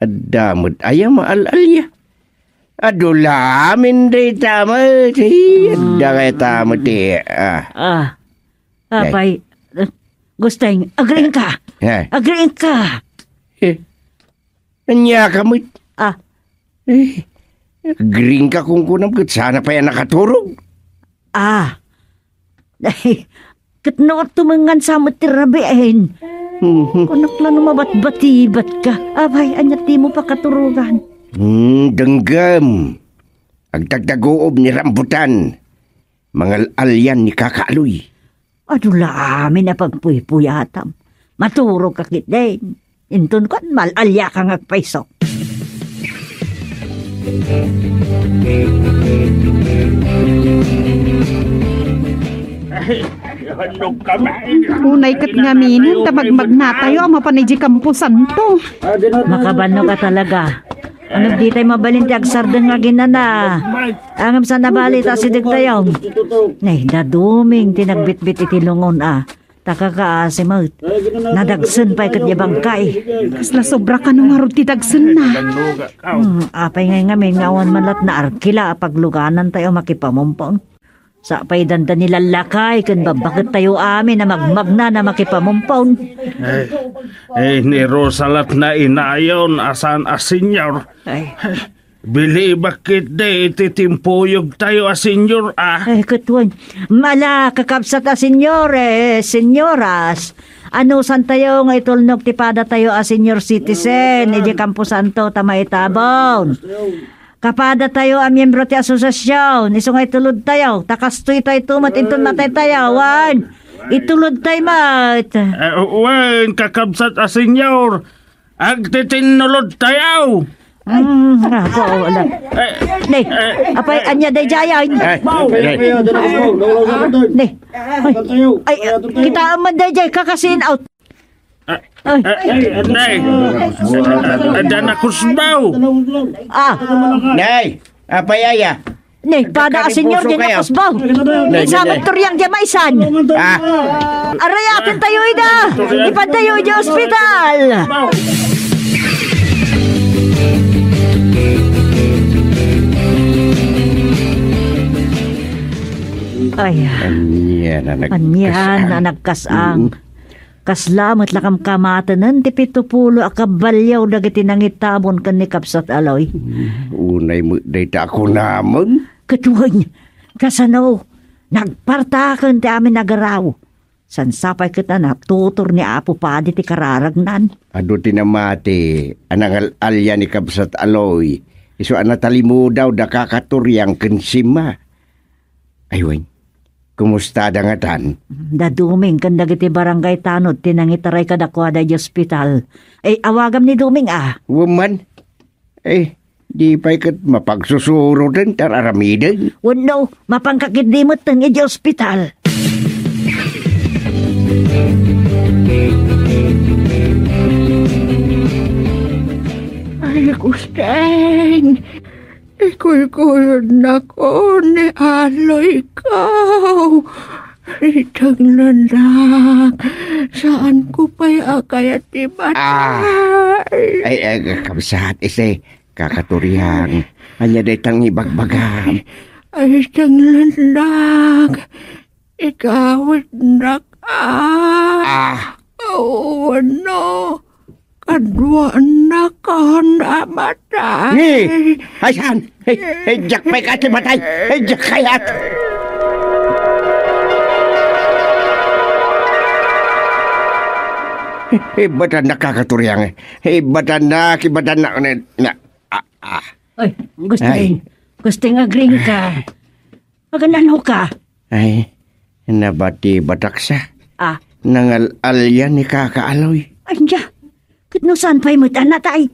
adda met aya ma-al-alia? Adu la amin dayta met. Ay, adda kayta met, eh, ah. Ah. Ay. Apay, eh, Gusteng, agriingka. Eh. Agriingka. Eh. Ania ka met? Ah. Eh, agriingka kunkunam ket saan pay a nakaturog? Ah. Ay, ket no tumengan sa met ti rabiin. Mhm. Kunak la no mabatbatibat ka. Apay, ania ti mo pakaturogan? Hmm, denggem. Agtagtaguob ni rambutan. Mangal-alian ni Kaka Aloy. Adu la amin a pagpuypuyatam. Maturog ka ketdin. Inton kuan, mal-alia ka nga agpayso. Unay ket ngamin ta magmagnatayo a mapan idiay kamposanto. Makabanno ka talaga. Ano, di tayo mabalin ti agsardeng nga ginana? Angam sa nabali ta asideg tayo. Nay, daduming ti nagbitbit iti lungon, a. Ta kakaasi met. Nadagsen pay ket di bangkay. Kasla sobra kano ngarud ti dagsenna. Hmm, apay ngay ngamin nga awan man lat naarkila a pagluganan tayo makipamumpon. Sa pay danda ni lallakay ken babbaket tayo amin a magmagna na makipamumpon. Eh, eh, ni Rosa lat na inayon a saan a senior. Ay. Bilibak ketdi iti timpuyog tayo a senior, a. Ay, ket wen. Ala, kakabsat a senior, eh, senioras. Anusan tayo nga itulnog ti pada tayo a senior citizen, iti kamposanto ta maitabon. Kapada tayo a miembro ti asosiasion, isu nga itulod tayo, ta kastoy tayo met inton matay tayo, wen. Itulod tayo met. Eh, wen, kakabsat a senior, agtitinnulod tayo. Mm, ako, wala. Eh, Nay, eh, apay, eh, ania daydiay? Ay, ay, ay. Nay, ay, ay, kita man daydiay, kakasin out. Ah, ay, ah, ah, Nay. Ah, adda nakusbaw. Ah. Nay, apay aya? Nay, pada a senior di nakusbaw. Nay, nay, nay. Sabat turiang di maisan. Ah. Arayaten tayo ida. Ipan tayo ida ospital. Ay. Ania na nagkas-, ania na nagkas-ang. Mm. Kasla met la kamkamatenen ti pito pulo a kabalio dagiti nangitabon ken ni Kabsat Aloy. Unay met dayta a kunamon. Ket wen, kasano? Nagpartaken ti amin a garaw. Sansapay ket a natutor ni Apo Padi ti kararagnan. Adu ti namati a nangal-alia ni Kabsat Aloy, isu a natalimudaw da Kaka Turiang ken Sima. Ay, wen. Kumusta da ngatan? Da Duming ken dagiti barangay tanod ti nangitaray kadakuada idiay ospital. Ay, awagam ni Duming, a. Wen man. Eh, di pay ket mapagsusuroten ti ar-aramiden. Wenno, mapanka ketdi metten idiay ospital. Ay, Gusteng! Ikuykuyodnakon ni Aloyko. Itenglennak, saanko pay a kayat ti matay. Ah. Ay, ay, kabsat, ise, Kaka Turiang. Ania dayta nga ibagbagam? Ay, itenglennak. Igawidnak, a. Ah. Wenno, kaduanakon a matay. Ni! Ay, saan? Hey, hey, diak pay kayat ti matay. Hey, diak kayat. Hey, ibatannak, Kaka Turiang. Hey, ibatannak, ibatannak. Na, na, ah, ah. Ay, Gusting. Ay. Gusting, agring ka. Agan-ano ka? Ay, nabatibatak sa. Ah. Nangal-alia ni Kaka Aloy. Ay, nia. Ket no saan pay met a natay?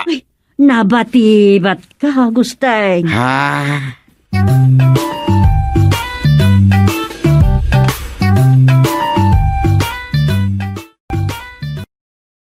Ay, nabatibat ka, Gusteng. Ha?